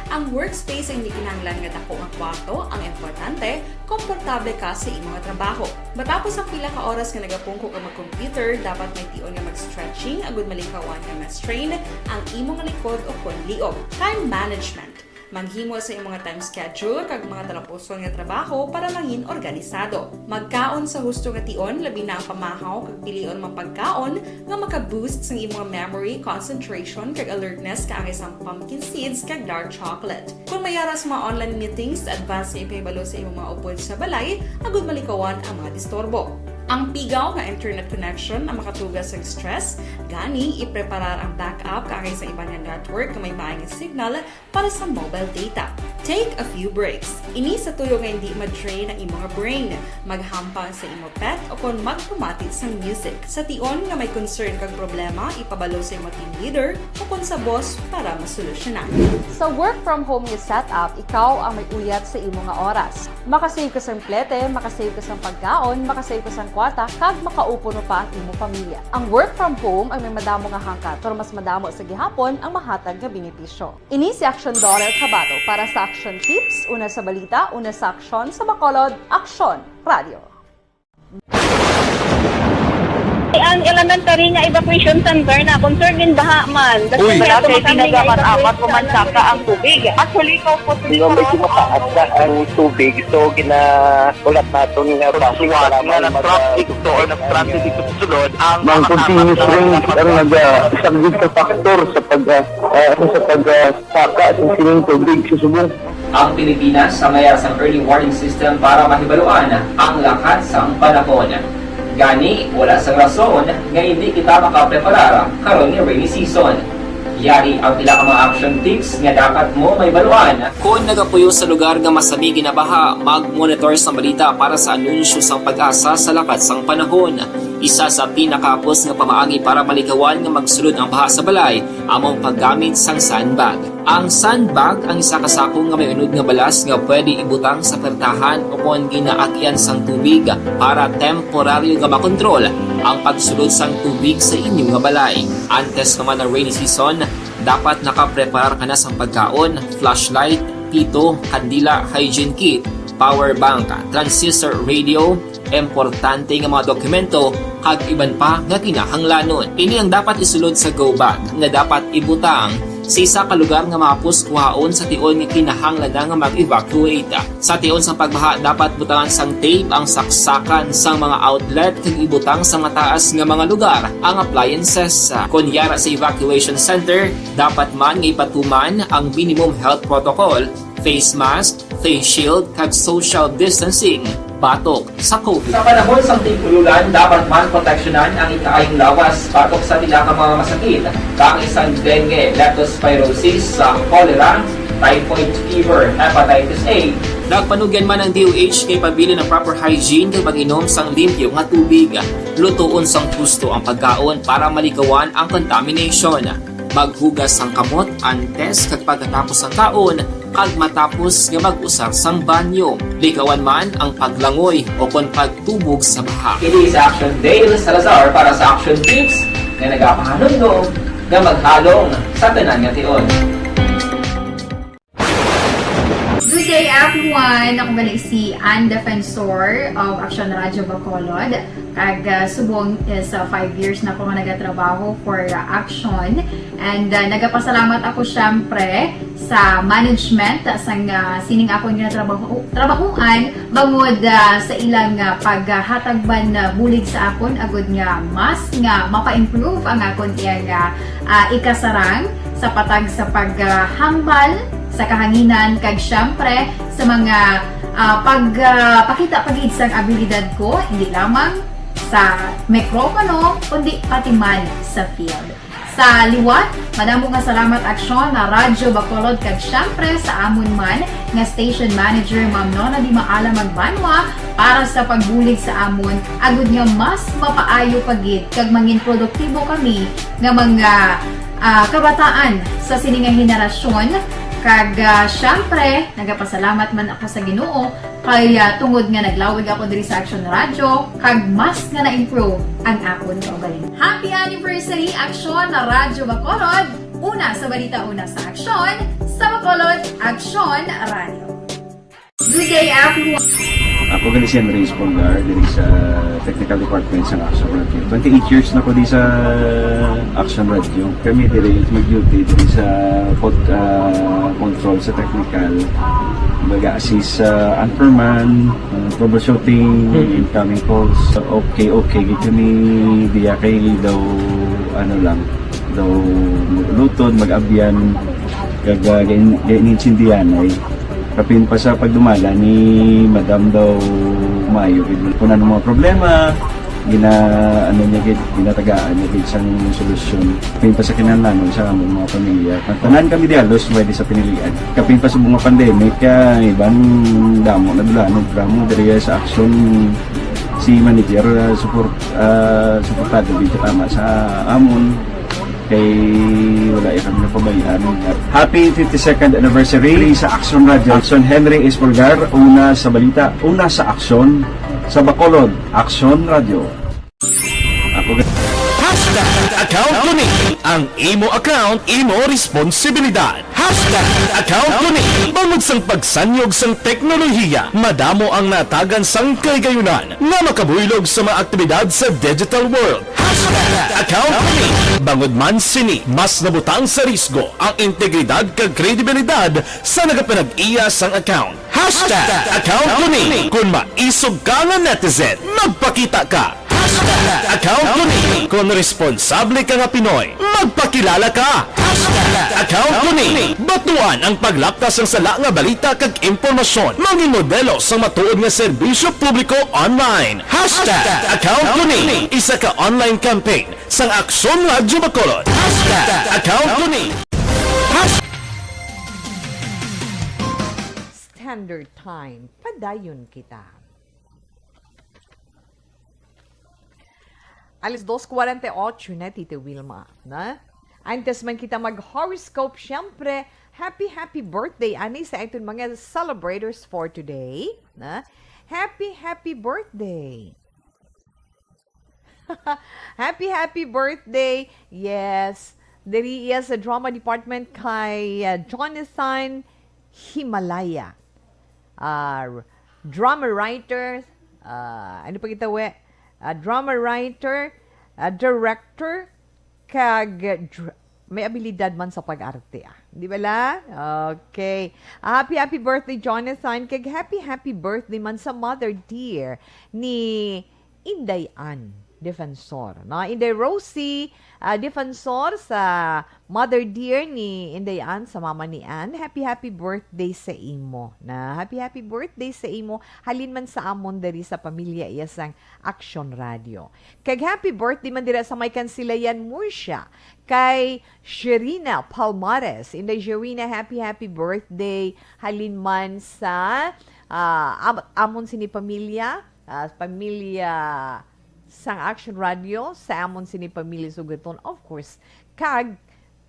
Ang workspace ang hindi kinahanglan nga dako nga kwarto, ang importante, komportable ka sa imo nga trabaho. Matapos ang pila ka oras nga nagapungko ka mag-computer, dapat may tion nga mag-stretching agud malikawan nga ma-strain ang imo nga likod o kon liog. Time management. Maghimo sa imong nga time schedule kag mga talapuson nga trabaho para mangin organisado. Magkaon sa husto nga tion, labi na ang pamahaw kag pilion mga pagkaon nga maka-boost sang imong memory, concentration, kag alertness kaangay sang pumpkin seeds kag dark chocolate. Kung may ara sa mga online meetings, advance nga ipahibalo sa imong mga upod sa balay agud malikawan ang mga disturbo. Ang pigaw nga internet connection ang makatuga sang stress, gani ipreparar ang backup kaangay sa iban nga network nga may maay nga signal para sa mobile data. Take a few breaks. Ini sa tuyo nga hindi ma-drain ang imo nga brain. Maghampang sa imo pet o kon magpamati sang music. Sa tion nga may concern kag problema, ipabalo sa imo team leader o kon sa boss para masolusyonan. Sa work from home nga setup, ikaw ang may uyat sa imo nga oras. Makasave ka sang plete, makasave ka sang pagkaon, makasave ka sang kwarta, kag makaupod pa ang imo pamilya. Ang work from home ang may madamo nga hangkat, pero mas madamo sa gihapon ang mahatag nga benepisyo. Ini si Aksyon Doral Cabato para sa Aksyon Tips, una sa balita, una sa aksyon, sa Bacolod, Aksyon Radio. Ang elementary nga evacuation center na concerned din baha man. Uy. Wala kay tinaga man, apat pa man saka ang tubig. Actually, ikaw po, di ba, medyo mataas na ang tubig, so ginahulat naton nga bus nga nag-traffic to or nag-traffic dito sa sulod ang mga continuous rain ang nag-, ah, isang big factor sa pag, ah, ah, ano, sa pag, ah, saka sa sining tubig sa subong. Ang Pilipinas sa mayar sang early warning system para mahibaluan ang lakat sang panahon. Gani, wala sang rason nga hindi kita makapreparar karon nga rainy season. Yari ang pila ka mga action tips nga dapat mo mahibaluan. Kon nagapuyo sa lugar nga masami ginabaha, mag-monitor sang balita para sa anunsyo sang PAGASA sa lakat sang panahon. Isa sa pinakahapos nga pamaagi para malikawan nga magsulod ang baha sa balay amo ang paggamit sang sandbag. Ang sandbag ang isa ka sako nga may unod nga balas nga pwede ibutang sa pertahan o kon ginaagyan sang tubig para temporaryo nga makontrol ang pagsulod sang tubig sa inyo nga balay. Antes pa man ang rainy season, dapat nakapreparar ka na sang pagkaon, flashlight, pito, kandila, hygiene kit, power bank, transistor radio, importante nga mga dokumento, kag iban pa nga kinahanglanon. Ini ang dapat isulod sa go bag nga dapat ibutang sa isa ka lugar nga mahapos kuhaon sa tion nga kinahanglan na nga mag-evacuate. Sa tion sang pagbaha, dapat butangan sang tape ang saksakan sang mga outlet kag ibutang sa mataas nga mga lugar ang appliances. Kon yara sa evacuation center, dapat man nga ipatuman ang minimum health protocol, face mask, face shield, kag social distancing batok sa COVID. Sa panahon sang tig-ulan, dapat man proteksyonan ang ikaayong lawas batok sa pila ka mga masakit, kaangay sang dengue, leptospirosis, sa cholera, typhoid fever, hepatitis A. Nagpanugyan man ang D O H nga ipabilin ang proper hygiene kag pag-inom sang limpyo nga tubig, lutoon sang husto ang pagkaon para malikawan ang contamination. Maghugas sang kamot antes kag pagkatapos sang kaon, kag matapos nga mag-usar sang banyo. Likawan man ang paglangoy o kon pagtubog sa baha. Ini sa Action Dale Salazar para sa Action Tips nga nagapahanumdom nga maghalong sa tanan nga tion. Good day, everyone! Ako gali si Ann Defensor of Action Radio Bacolod. Kag, ah, subong is, ah, five years na ako nga nagatrabaho for, ah, Action. And, ah, nagapasalamat ako, syempre, sa management, ah, sang, ah, sining akon nga trabaho, trabahuan, bangod, ah, sa ilang, ah, paghatag man, ah, bulig sa akon, agud nga mas nga mapa-improve ang akon iyang, ah, ah, ikasarang sa patag sa paghambal sa kahanginan, kag syempre sa mga, ah, pag, ah, pakita pa gid sang abilidad ko, hindi lamang sa mikropono, kundi pati man sa field. Sa liwat, madamo nga salamat, Aksyon, na Radyo Bacolod, kag syempre sa amon man nga station manager, Ma'am Nona Di Maala Magbanwa, para sa pagbulig sa amon, agud nga mas mapaayo pa gid kag mangin produktibo kami nga mga, ah, kabataan sa sini nga henerasyon. Kag, ah, syempre, nagapasalamat man ako sa Ginoo kay, ah, tungod nga naglawig ako diri sa Action Radio, kag mas nga na-improve ang akon kaugalingon. Happy anniversary, Action Radyo Bacolod! Una sa balita, una sa aksyon, sa Bacolod, Action Radio. Good day, everyone. Ako gali si Henry Espolgar, diri sa Technical Department sa Action Radio. Twenty-eight years na ko di sa Action Radio. Kami diri mag-duty diri sa pod-, ah, control sa technical. Mag-assist sa anchorman, ah, troubleshooting, incoming calls. Okay, okay gid kami diya kay daw, ano lang, daw luton, mag-abyan, kag, ah, gain-, gain-intindihan ay. Kapin pa sa pagdumala ni Madam daw maayo gid. Kung ano mga problema, gina-, ano niya gid, ginatagaan niya gid sang solusyon. Kapin pa sa kinahanglanon sa among mga pamilya. Tanan kami dialos, pwede sa pinilian. Kapin pa sa mga pandemic, ah, iban damo na dula, no, drama diri sa Action si manager, ah, support, ah, suportado gid tama sa amon. Kay wala ya kami napabayaan. Happy fifty-second anniversary sa Action Radio. Action Henry Espolgar, una sa balita, una sa aksyon, sa Bacolod, Action Radio. Ako ga- Hashtag account to me. Ang imo account, imo responsibilidad. Hashtag account ko ni. Bangod sang pagsanyog sang teknolohiya, madamo ang natagan sang kahigayunan nga makabuylog sa mga aktibidad sa digital world. Hashtag account ko ni. Bangod man sini, mas nabutang sa risgo ang integridad kag kredibilidad sa nagapanag-iya sang account. Hashtag account ko ni. Kung maisog ka nga netizen, magpakita ka. Hashtag account ko ni. Kung responsable ka nga Pinoy, magpakilala ka. Hashtag account ko ni. Batuan ang paglapta sang sala nga balita kag impormasyon. Maging modelo sang matuod nga serbisyo publiko online. Hashtag account ko ni. Isa ka online campaign sang Aksyon Radyo Bacolod. Hashtag account ko ni. Hashtag Standard Time, padayon kita. Alas dos cuarenta y ocho na, Tita Wilma, na? Antes man kita mag-horoscope, syempre, happy, happy birthday, ani sa aton mga celebrators for today, na? Happy, happy birthday! Happy, happy birthday! Yes, diri iya sa drama department kay, uh, Jonathan Himalaya. Ah, drama writer, ah, ano pa kita, we? Ah, drama writer, ah, director, kag dr-, may abilidad man sa pag-arte, ah. Di ba la? Okay. Happy, happy birthday, Jonathan. Kag happy, happy birthday man sa mother dear ni Inday Ann Defensor, no? Inday Rosie, ah, Defensor, sa mother dear ni Inday Ann, sa mama ni Ann. Happy, happy birthday sa imo, na. Happy, happy birthday sa imo. Halin man sa amon diri sa pamilya iya sang Aksyon Radio. Kag happy birthday man dira sa may Kansilayan, Murcia, kay Sherina Palmares. Inday Sherina, happy, happy birthday. Halin man sa, ah, am-, amon sini pamilya, ah, pamilya sang Action Radio, sa amon sini pamilya sugaton, of course, kag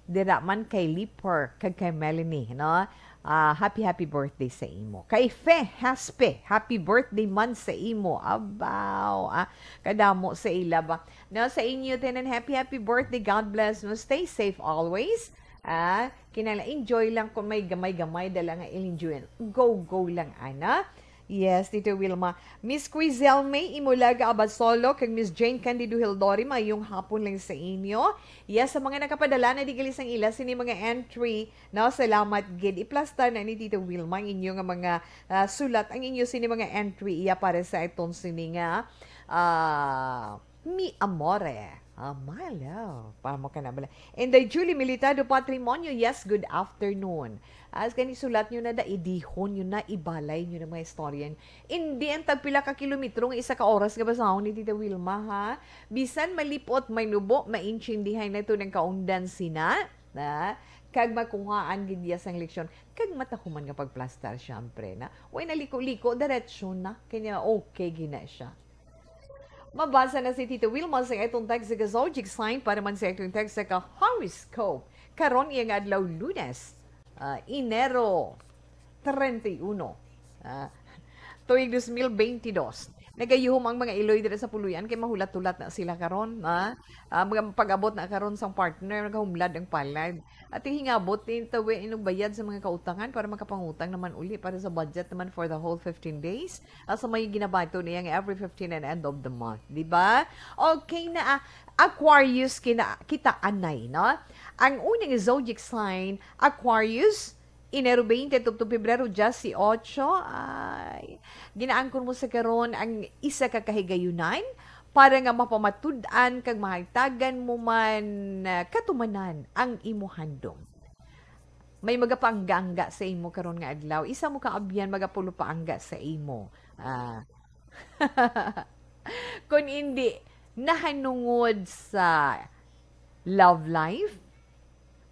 dira man kay Lipper kag kay Melanie, no? Ah, happy, happy birthday sa imo. Kay Fe Haspe, happy birthday man sa imo. Abaw, ah, kadamo sa ila ba? No, sa inyo, tanan, happy, happy birthday. God bless mo. Stay safe always. Ah, kinala, enjoy lang kung may gamay-gamay, dala nga enjoy. Go, go lang, ana. Yes, Tito Wilma. Miss Quizel May Imulaga Abasolo, kag Miss Jane Candido Hildori, mayong hapon lang sa inyo. Yes, sa mga nakapadala na di gali sang ila sini mga entry, no, salamat gid. Iplastar na ni Tito Wilma ang inyo nga mga, ah, sulat, ang inyo sini mga entry iya para sa iton sini nga, ah, Mi Amore. Ah, my love. Para mo ka na bala. And the Julie Militado Patrimonio, yes, good afternoon. As kani sulat nyo na da, idihon nyo na, ibalay nyo na mga istorya nyo. Hindi ang tagpila ka kilometro nga isa ka oras nga basahon ni Tita Wilma, ha? Bisan malipot, may nubo, maintindihan na ito ng kaundan sina, na, kag makuhaan gid iya sang leksyon, kag matahuman nga pagplastar, syempre, na. Way na liko-liko, diretsyo na. Kanya, okay, gina siya. Mabasa na si Tito Wilma sa itong text sa Zodiac sign para man sa itong text sa horoscope. Karon iya nga adlaw, Lunes, ah, Enero treinta y uno, ah, tuig dos mil bentidós. Nagayuhom ang mga iloy dira sa Puluyan kay mahulat-hulat na sila karon, ah. Ah, mga pag-abot na karon sang partner, nagahumlad ang palad. At hingabot din tawi inugbayad sa mga kautangan para makapangutang naman uli para sa budget naman for the whole fifteen days. Asa may ginabato niya nga every fifteen and end of the month, di ba? Okay na, ah, Aquarius kina, kita anay, no? Ang unang zodiac sign, Aquarius, Enero twenty tubtob Pebrero dieciocho, ay, ginaangkon mo sa karon ang isa ka kahigayunan para nga mapamatud-an kag mahatagan mo man, ah, katumanan ang imo handom. May magapaangga-angga sa imo karon nga adlaw. Isa mo ka abyan magapulo paangga sa imo. Ah. Kon indi, nahanungod sa love life,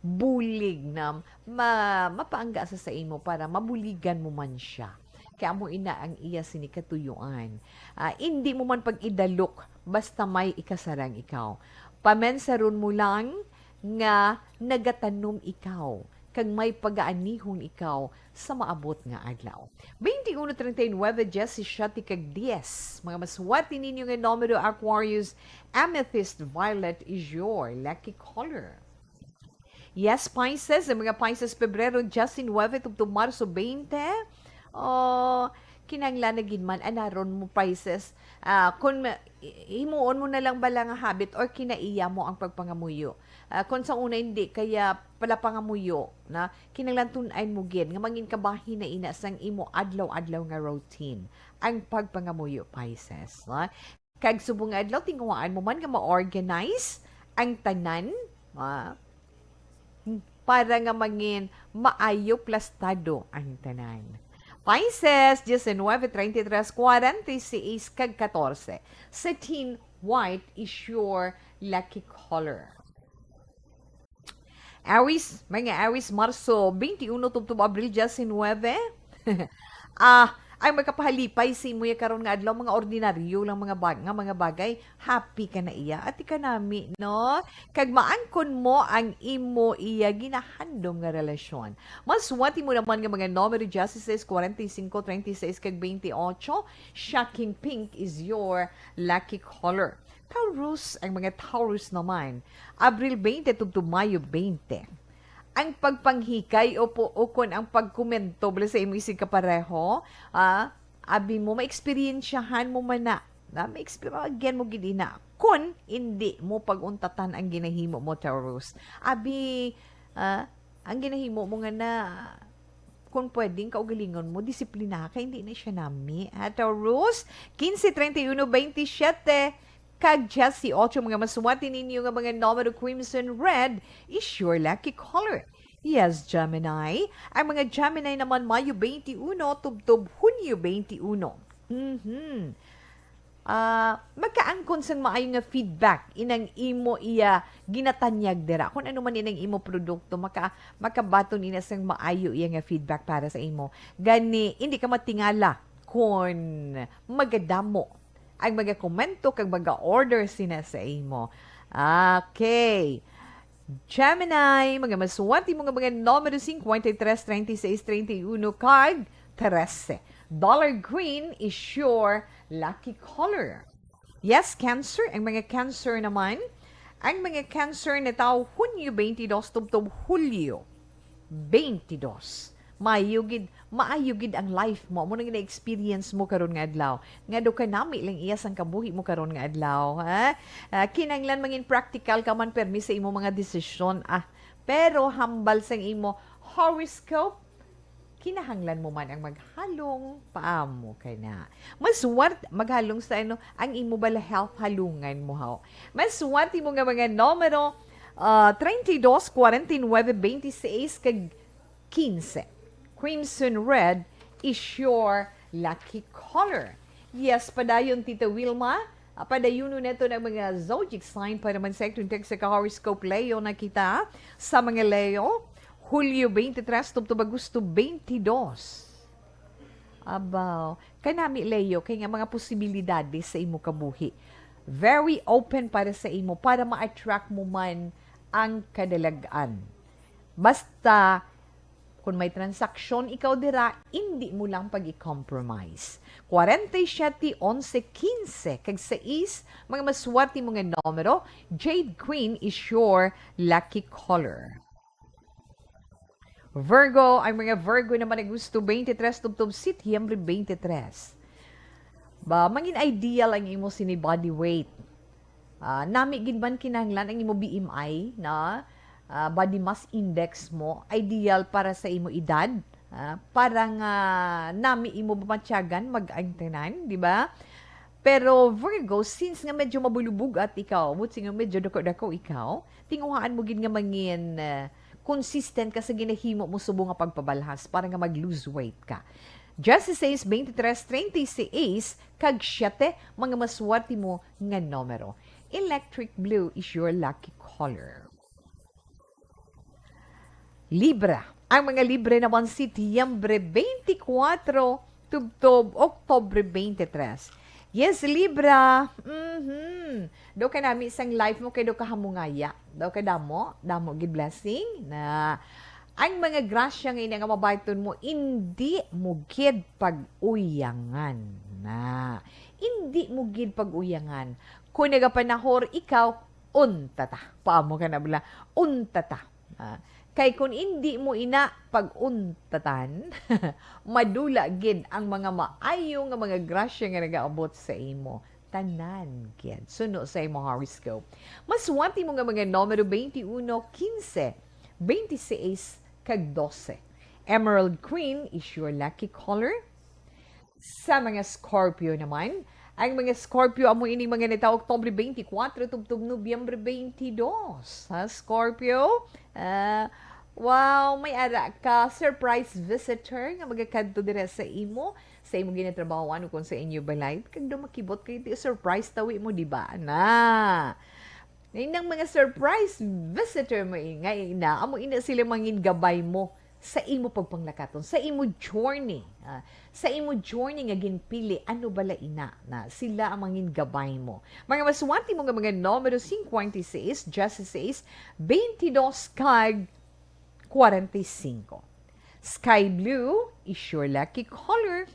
bulig na ma-, mapaangga sa, sa imo para mabuligan mo man siya. Kaya amo ina ang iya sini katuyuan. Ah, indi mo man pag-idalok basta may ikasarang ikaw. Pamensaron mo lang nga nagatanom ikaw, kag may pagaanihon ikaw sa maabot nga adlaw. Twenty-uno, treinta y nueve, diecisiete, kag diez. Mga maswerte ninyo nga numero, Aquarius, amethyst violet is your lucky color. Yes, Pisces, ang mga Pisces, Pebrero diyes nuwebe tubtob Marso twenty. Oh, kinahanglan na gid man anaron mo, Pisces. Ah, kung ma-, i-, himuon mo na lang bala nga habit or kinaiya mo ang pagpangamuyo. Ah, kung sa una hindi kaya pala pangamuyo, na kinahanglan tun-an mo gid nga mangin kabahin na ina sang imo adlaw-adlaw nga routine ang pagpangamuyo, Pisces, no? Kag subong nga adlaw, tinguhaan mo man nga ma-organize ang tanan, ah, para nga mangin maayo plastado ang tanan. Pisces, diecinueve, treinta y tres, cuarenta y seis, kag catorce. Satin white is your lucky color. Aries, mga Aries, Marso twenty-one tubtob Abril diecinueve. Ah, ang makapahalipay sa imo ya karon nga adlaw, mga ordinaryo lang mga bag-, nga mga bagay, happy ka na iya. Ati ka nami, no? Kag maangkon mo ang imo iya ginahandom nga relasyon. Maswati mo naman nga mga numero dieciséis, cuarenta y cinco, treinta y seis, kag veintiocho. Shocking pink is your lucky color. Taurus, ang mga Taurus naman, Abril twenty tubtob Mayo twenty. Ang pagpanghikay o po, o kon ang pagkomento bala sa imo isig kapareho, ah, abi mo, maeksperiensyahan mo man na. Na, maeksperiensyahan mo gid ina. Kon hindi mo pag-untatan ang ginahimo mo, Taurus. Abi, ah, ang ginahimo mo nga na, kung pwedeng kaugalingon mo, disiplina ka, hindi na siya nami. Ha, Taurus, quince, treinta y uno, veintisiete, kag dieciocho, mga maswati ninyo nga mga numero, crimson red is your lucky color. Yes, Gemini. Ang mga Gemini naman, Mayo twenty-one, tubtob Hunyo twenty-one. Mhm. Ah, magkaangkon sang maayo nga feedback inang imo iya ginatanyag dira. Kung ano man inang imo produkto, maka-, makabaton ina sang maayo iya nga feedback para sa imo. Gani, hindi ka matingala kon magadamo ang mga komento kag mga order sina sa imo. Okay. Gemini, mga maswati mo nga mga numero cincuenta y tres, treinta y seis, treinta y uno, kag trese. Dollar green is your lucky color. Yes, Cancer. Ang mga Cancer naman, ang mga Cancer na tao, Hunyo twenty-dos tubtob Hulyo twenty-dos. Maayo gid, maayo gid ang life mo. Amo nang na-experience mo karon nga adlaw. Nga do ka nami lang iya sang kabuhi mo karon nga adlaw, ha? Ah, kinahanglan mangin practical ka man permi sa imo mga desisyon, ah. Pero hambal sang imo horoscope, kinahanglan mo man ang maghalong, paamo ka na. Maswerte, maghalong sa ano, ang imo bala health, halungan mo, ha? Maswerte mo nga mga numero, ah, treinta y dos, cuarenta y nueve, veintiséis, kag quince. Crimson red is your lucky color. Yes, padayon, Tita Wilma. Ah, padayunon nato ng mga zodiac sign para man sa aton tag sa ka-horoscope. Leo na kita. Sa mga Leo, Hulyo twenty-three tubtob Agosto twenty-two. Abaw, kanami, Leo, kay nga mga posibilidades sa imo kabuhi. Very open para sa imo, para ma-attract mo man ang kadalag-an. Basta, kung may transaksyon ikaw dira, indi mo lang pag-i-compromise. Kwarenta y siyete, onse, kinse, kag sais, mga maswerte mo nga numero, jade green is your lucky color. Virgo, ang mga Virgo naman, Agosto twenty-three tubtob Setyembre twenty-three. Ba, mangin ideal ang imo sini body weight. Ah, nami gid man kinahanglan ang imo B M I na, ah, body mass index mo, ideal para sa imo edad, ah, para nga nami imo matyagan mag-antenan, di ba? Pero Virgo, since nga medyo mabulubog at ikaw, buti nga medyo dako-dako ikaw, tinguhaan mo gid nga mangin, ah, consistent ka sa ginahimo mo subong nga pagpabalhas para nga mag-lose weight ka. Dieciséis, veintitrés, treinta y seis, kag siete, mga maswerte mo nga numero. Electric blue is your lucky color. Libra. Ang mga Libra naman, Setyembre twenty-four tubtob Oktubre twenty-three. Yes, Libra. Mhm. Do ka nami sang life mo kay do ka hamungaya. Do ka damo, damo gid blessing na ang mga grasya nga ina nga mabaton mo, indi mo gid pag-uyangan na. Indi mo gid pag-uyangan. Kung nagapanahor ikaw, unta ta. Paamo ka na bala? Unta ta. Ah, kay kun indi mo ina pag-untatan, madula gid ang mga maayo nga mga grasya nga nagaabot sa imo. Tanan gid. Suno sa imo horoscope. Maswati mo nga mga numero twenty-one, quince, twenty-six, kag dose. Emerald green is your lucky color. Sa mga Scorpio naman, ang mga Scorpio amo ining mga natawo Oktubre twenty-four tubtob Nobyembre twenty-two. Sa Scorpio, ah, wow, may ara ka surprise visitor nga magakadto dira sa imo, sa imo ginatrabahoan o kung sa inyo balay. Kag daw makibot kay di surprise tawi mo, di ba? Na. Nang mga surprise visitor mo, eh, nga ina, amo ina sila mangin gabay mo sa imo pagpanglakaton, sa imo journey, ah, sa imo journey nga ginpili, ano bala ina na sila ang mangin gabay mo. Mga maswati mo nga mga numero fifty-six, sixty-six, twenty-dos, kag forty-five. Sky blue is your lucky color.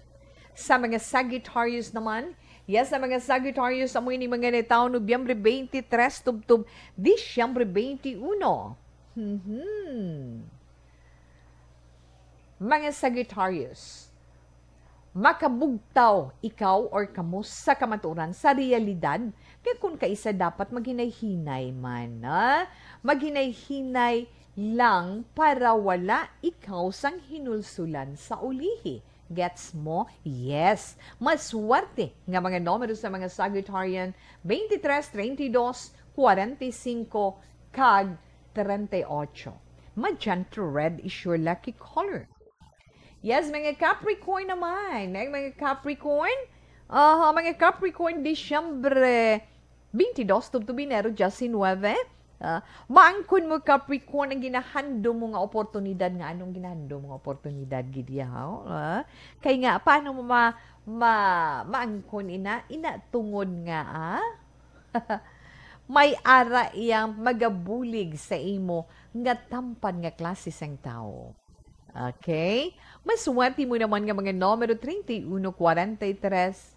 Sa mga Sagittarius naman, yes, sa mga Sagittarius, amo ini mga natawo Nobyembre twenty-three tubtob Disyembre twenty-one. Mhm. Mga Sagittarius, makabugtaw ikaw or kamo sa kamatuoran, sa realidad, kay kun kaisa dapat maghinay-hinay man, ah. Maghinay-hinay lang para wala ikaw sang hinulsulan sa ulihi. Gets mo? Yes. Maswerte nga mga numero sa mga Sagittarian, twenty-three, twenty-dos, forty-five, kag thirty-eight. Magenta red is your lucky color. Yes, mga Capricorn naman. Ang mga Capricorn, aha, mga Capricorn, Disyembre twenty-dos tubtob Enero diecinueve. Ah, maangkon mo, Capricorn, ang ginahandom mo nga oportunidad. Nga anong ginahandom mo nga oportunidad, gid ya, ha? Ah, kay nga, paano mo ma-, ma-, maangkon ina? Ina tungod nga, ah? May ara iyang magabulig sa imo nga tampan nga klase sang tawo. Okay? Maswerte mo naman nga mga numero treinta y uno, cuarenta y tres,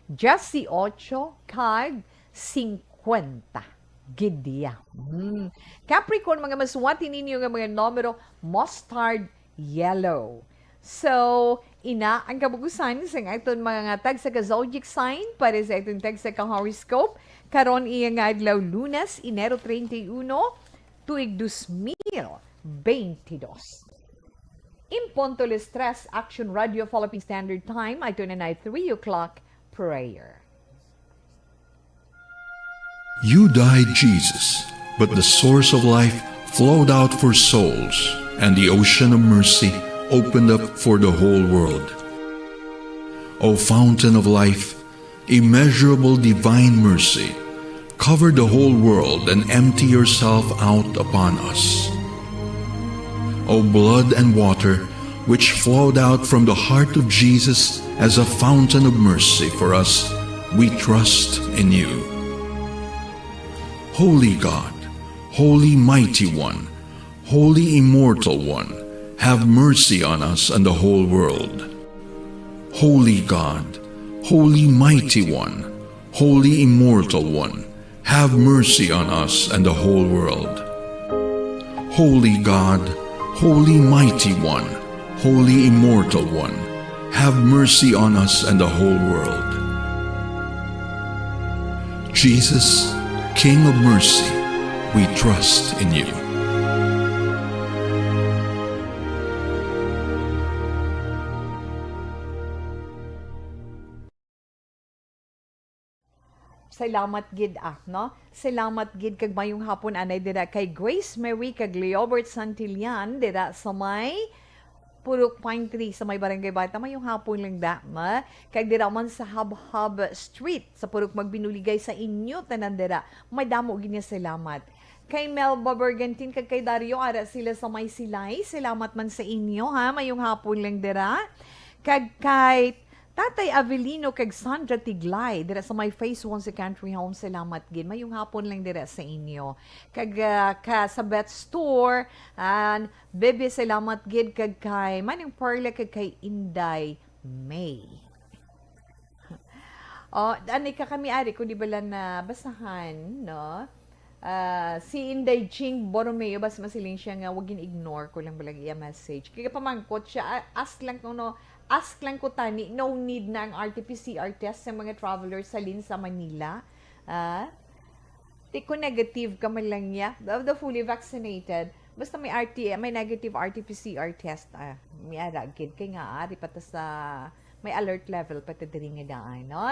dieciocho, kag cincuenta. Gid ya. Hmm. Capricorn, mga maswerte ninyo nga mga numero, mustard yellow. So, ina ang kabugusan sang aton mga tagsa ka zodiac sign para sa aton tagsa ka horoscope. Karon iya nga adlaw, Lunes, Enero treinta y uno, tuig dos mil beintidos. In punto las tres, Action Radio Philippine Standard Time, aton na three o'clock prayer. You died, Jesus, but the source of life flowed out for souls, and the ocean of mercy opened up for the whole world. O fountain of life, immeasurable divine mercy, cover the whole world and empty yourself out upon us. O blood and water, which flowed out from the heart of Jesus as a fountain of mercy for us, we trust in you. Holy God, Holy Mighty One, Holy Immortal One, have mercy on us and the whole world. Holy God, Holy Mighty One, Holy Immortal One, have mercy on us and the whole world. Holy God, Holy Mighty One, Holy Immortal One, have mercy on us and the whole world. Jesus, King of mercy, we trust in you. Salamat gid, ah, no? Salamat gid kag mayong hapon anay dira kay Grace Marie kag Leobert Santillan dira sa may Purok Pine Tree sa may Barangay Bata. Mayong hapon lang da, ma. Kag dira man sa Habhab Street sa Purok Magbinuligay, sa inyo tanan dira, madamo gid nga salamat. Kay Melba Bergantin kag kay Dario, ara sila sa may Silay. Salamat man sa inyo, ha. Mayong hapon lang dira. Kag kay Tatay Avelino kag Sandra Tiglay, dira sa may Phase One sa Country Home, salamat gid. Mayong hapon lang dira sa inyo. Kag, ah, ka sa Beth Store, and Bebe, salamat gid. Kag kay Manang Perla kag kay Inday May. Oh, anay ka kami ari, kung di bala na basahan, no? Ah, si Inday Ching Borromeo, bas masiling siya nga, "Wag gin-ignore ko lang balang iya message." Kaya pamangkot siya, "A-, ask lang ko, no, ask lang ko tani, no need na ang R T P C R test sa mga travelers sa Lin sa Manila." Ah? Ti kung negative ka man lang niya, of the fully vaccinated, basta may R T, may negative R T P C R test, ah, may ara gid. Kay nga, ari pa ta sa, may alert level pa ta diri nga daan, no?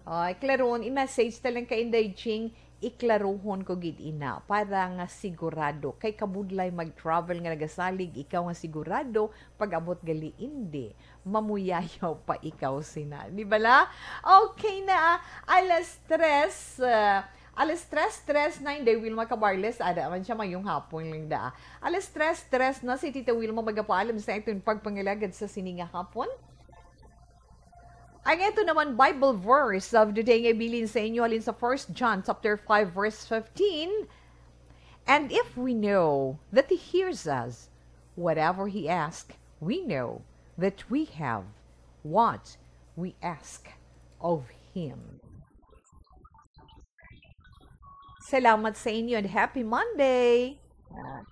Oh, iklaron, i-message ta lang kay Inday Ching, iklarohon ko gid ina, para nga sigurado. Kay kabudlay mag-travel nga nagasalig, ikaw nga sigurado, pag-abot gali, indi. Mamuyayaw pa ikaw sina. Di bala? Okay na, ah, alas tres, ah, alas tres, tres na, Inday Wilma Cabarles, ada man siya, mayong hapon lang da. Alas tres, tres na, si Tita Wilma magapaalam sa iton pagpangalagad sa sini nga hapon. Ang ito naman Bible verse of the day nga ibilin sa inyo halin sa First John chapter five, verse fifteen. "And if we know that He hears us, whatever He asks, we know that we have what we ask of Him." Salamat sa inyo and happy Monday! Ah,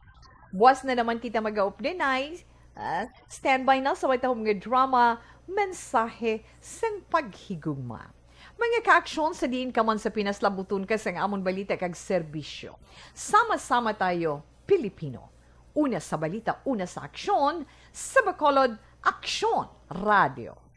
buwas na naman kita mag-updenay. Ah, standby na sa watahom nga drama, Mensahe sang Paghigugma. Mga kaaksyon, sa diin ka man sa Pinas, labuton ka sang amon balita kag serbisyo. Sama-sama tayo, Pilipino. Una sa balita, una sa aksyon, sa Bacolod, Aksyon Radio.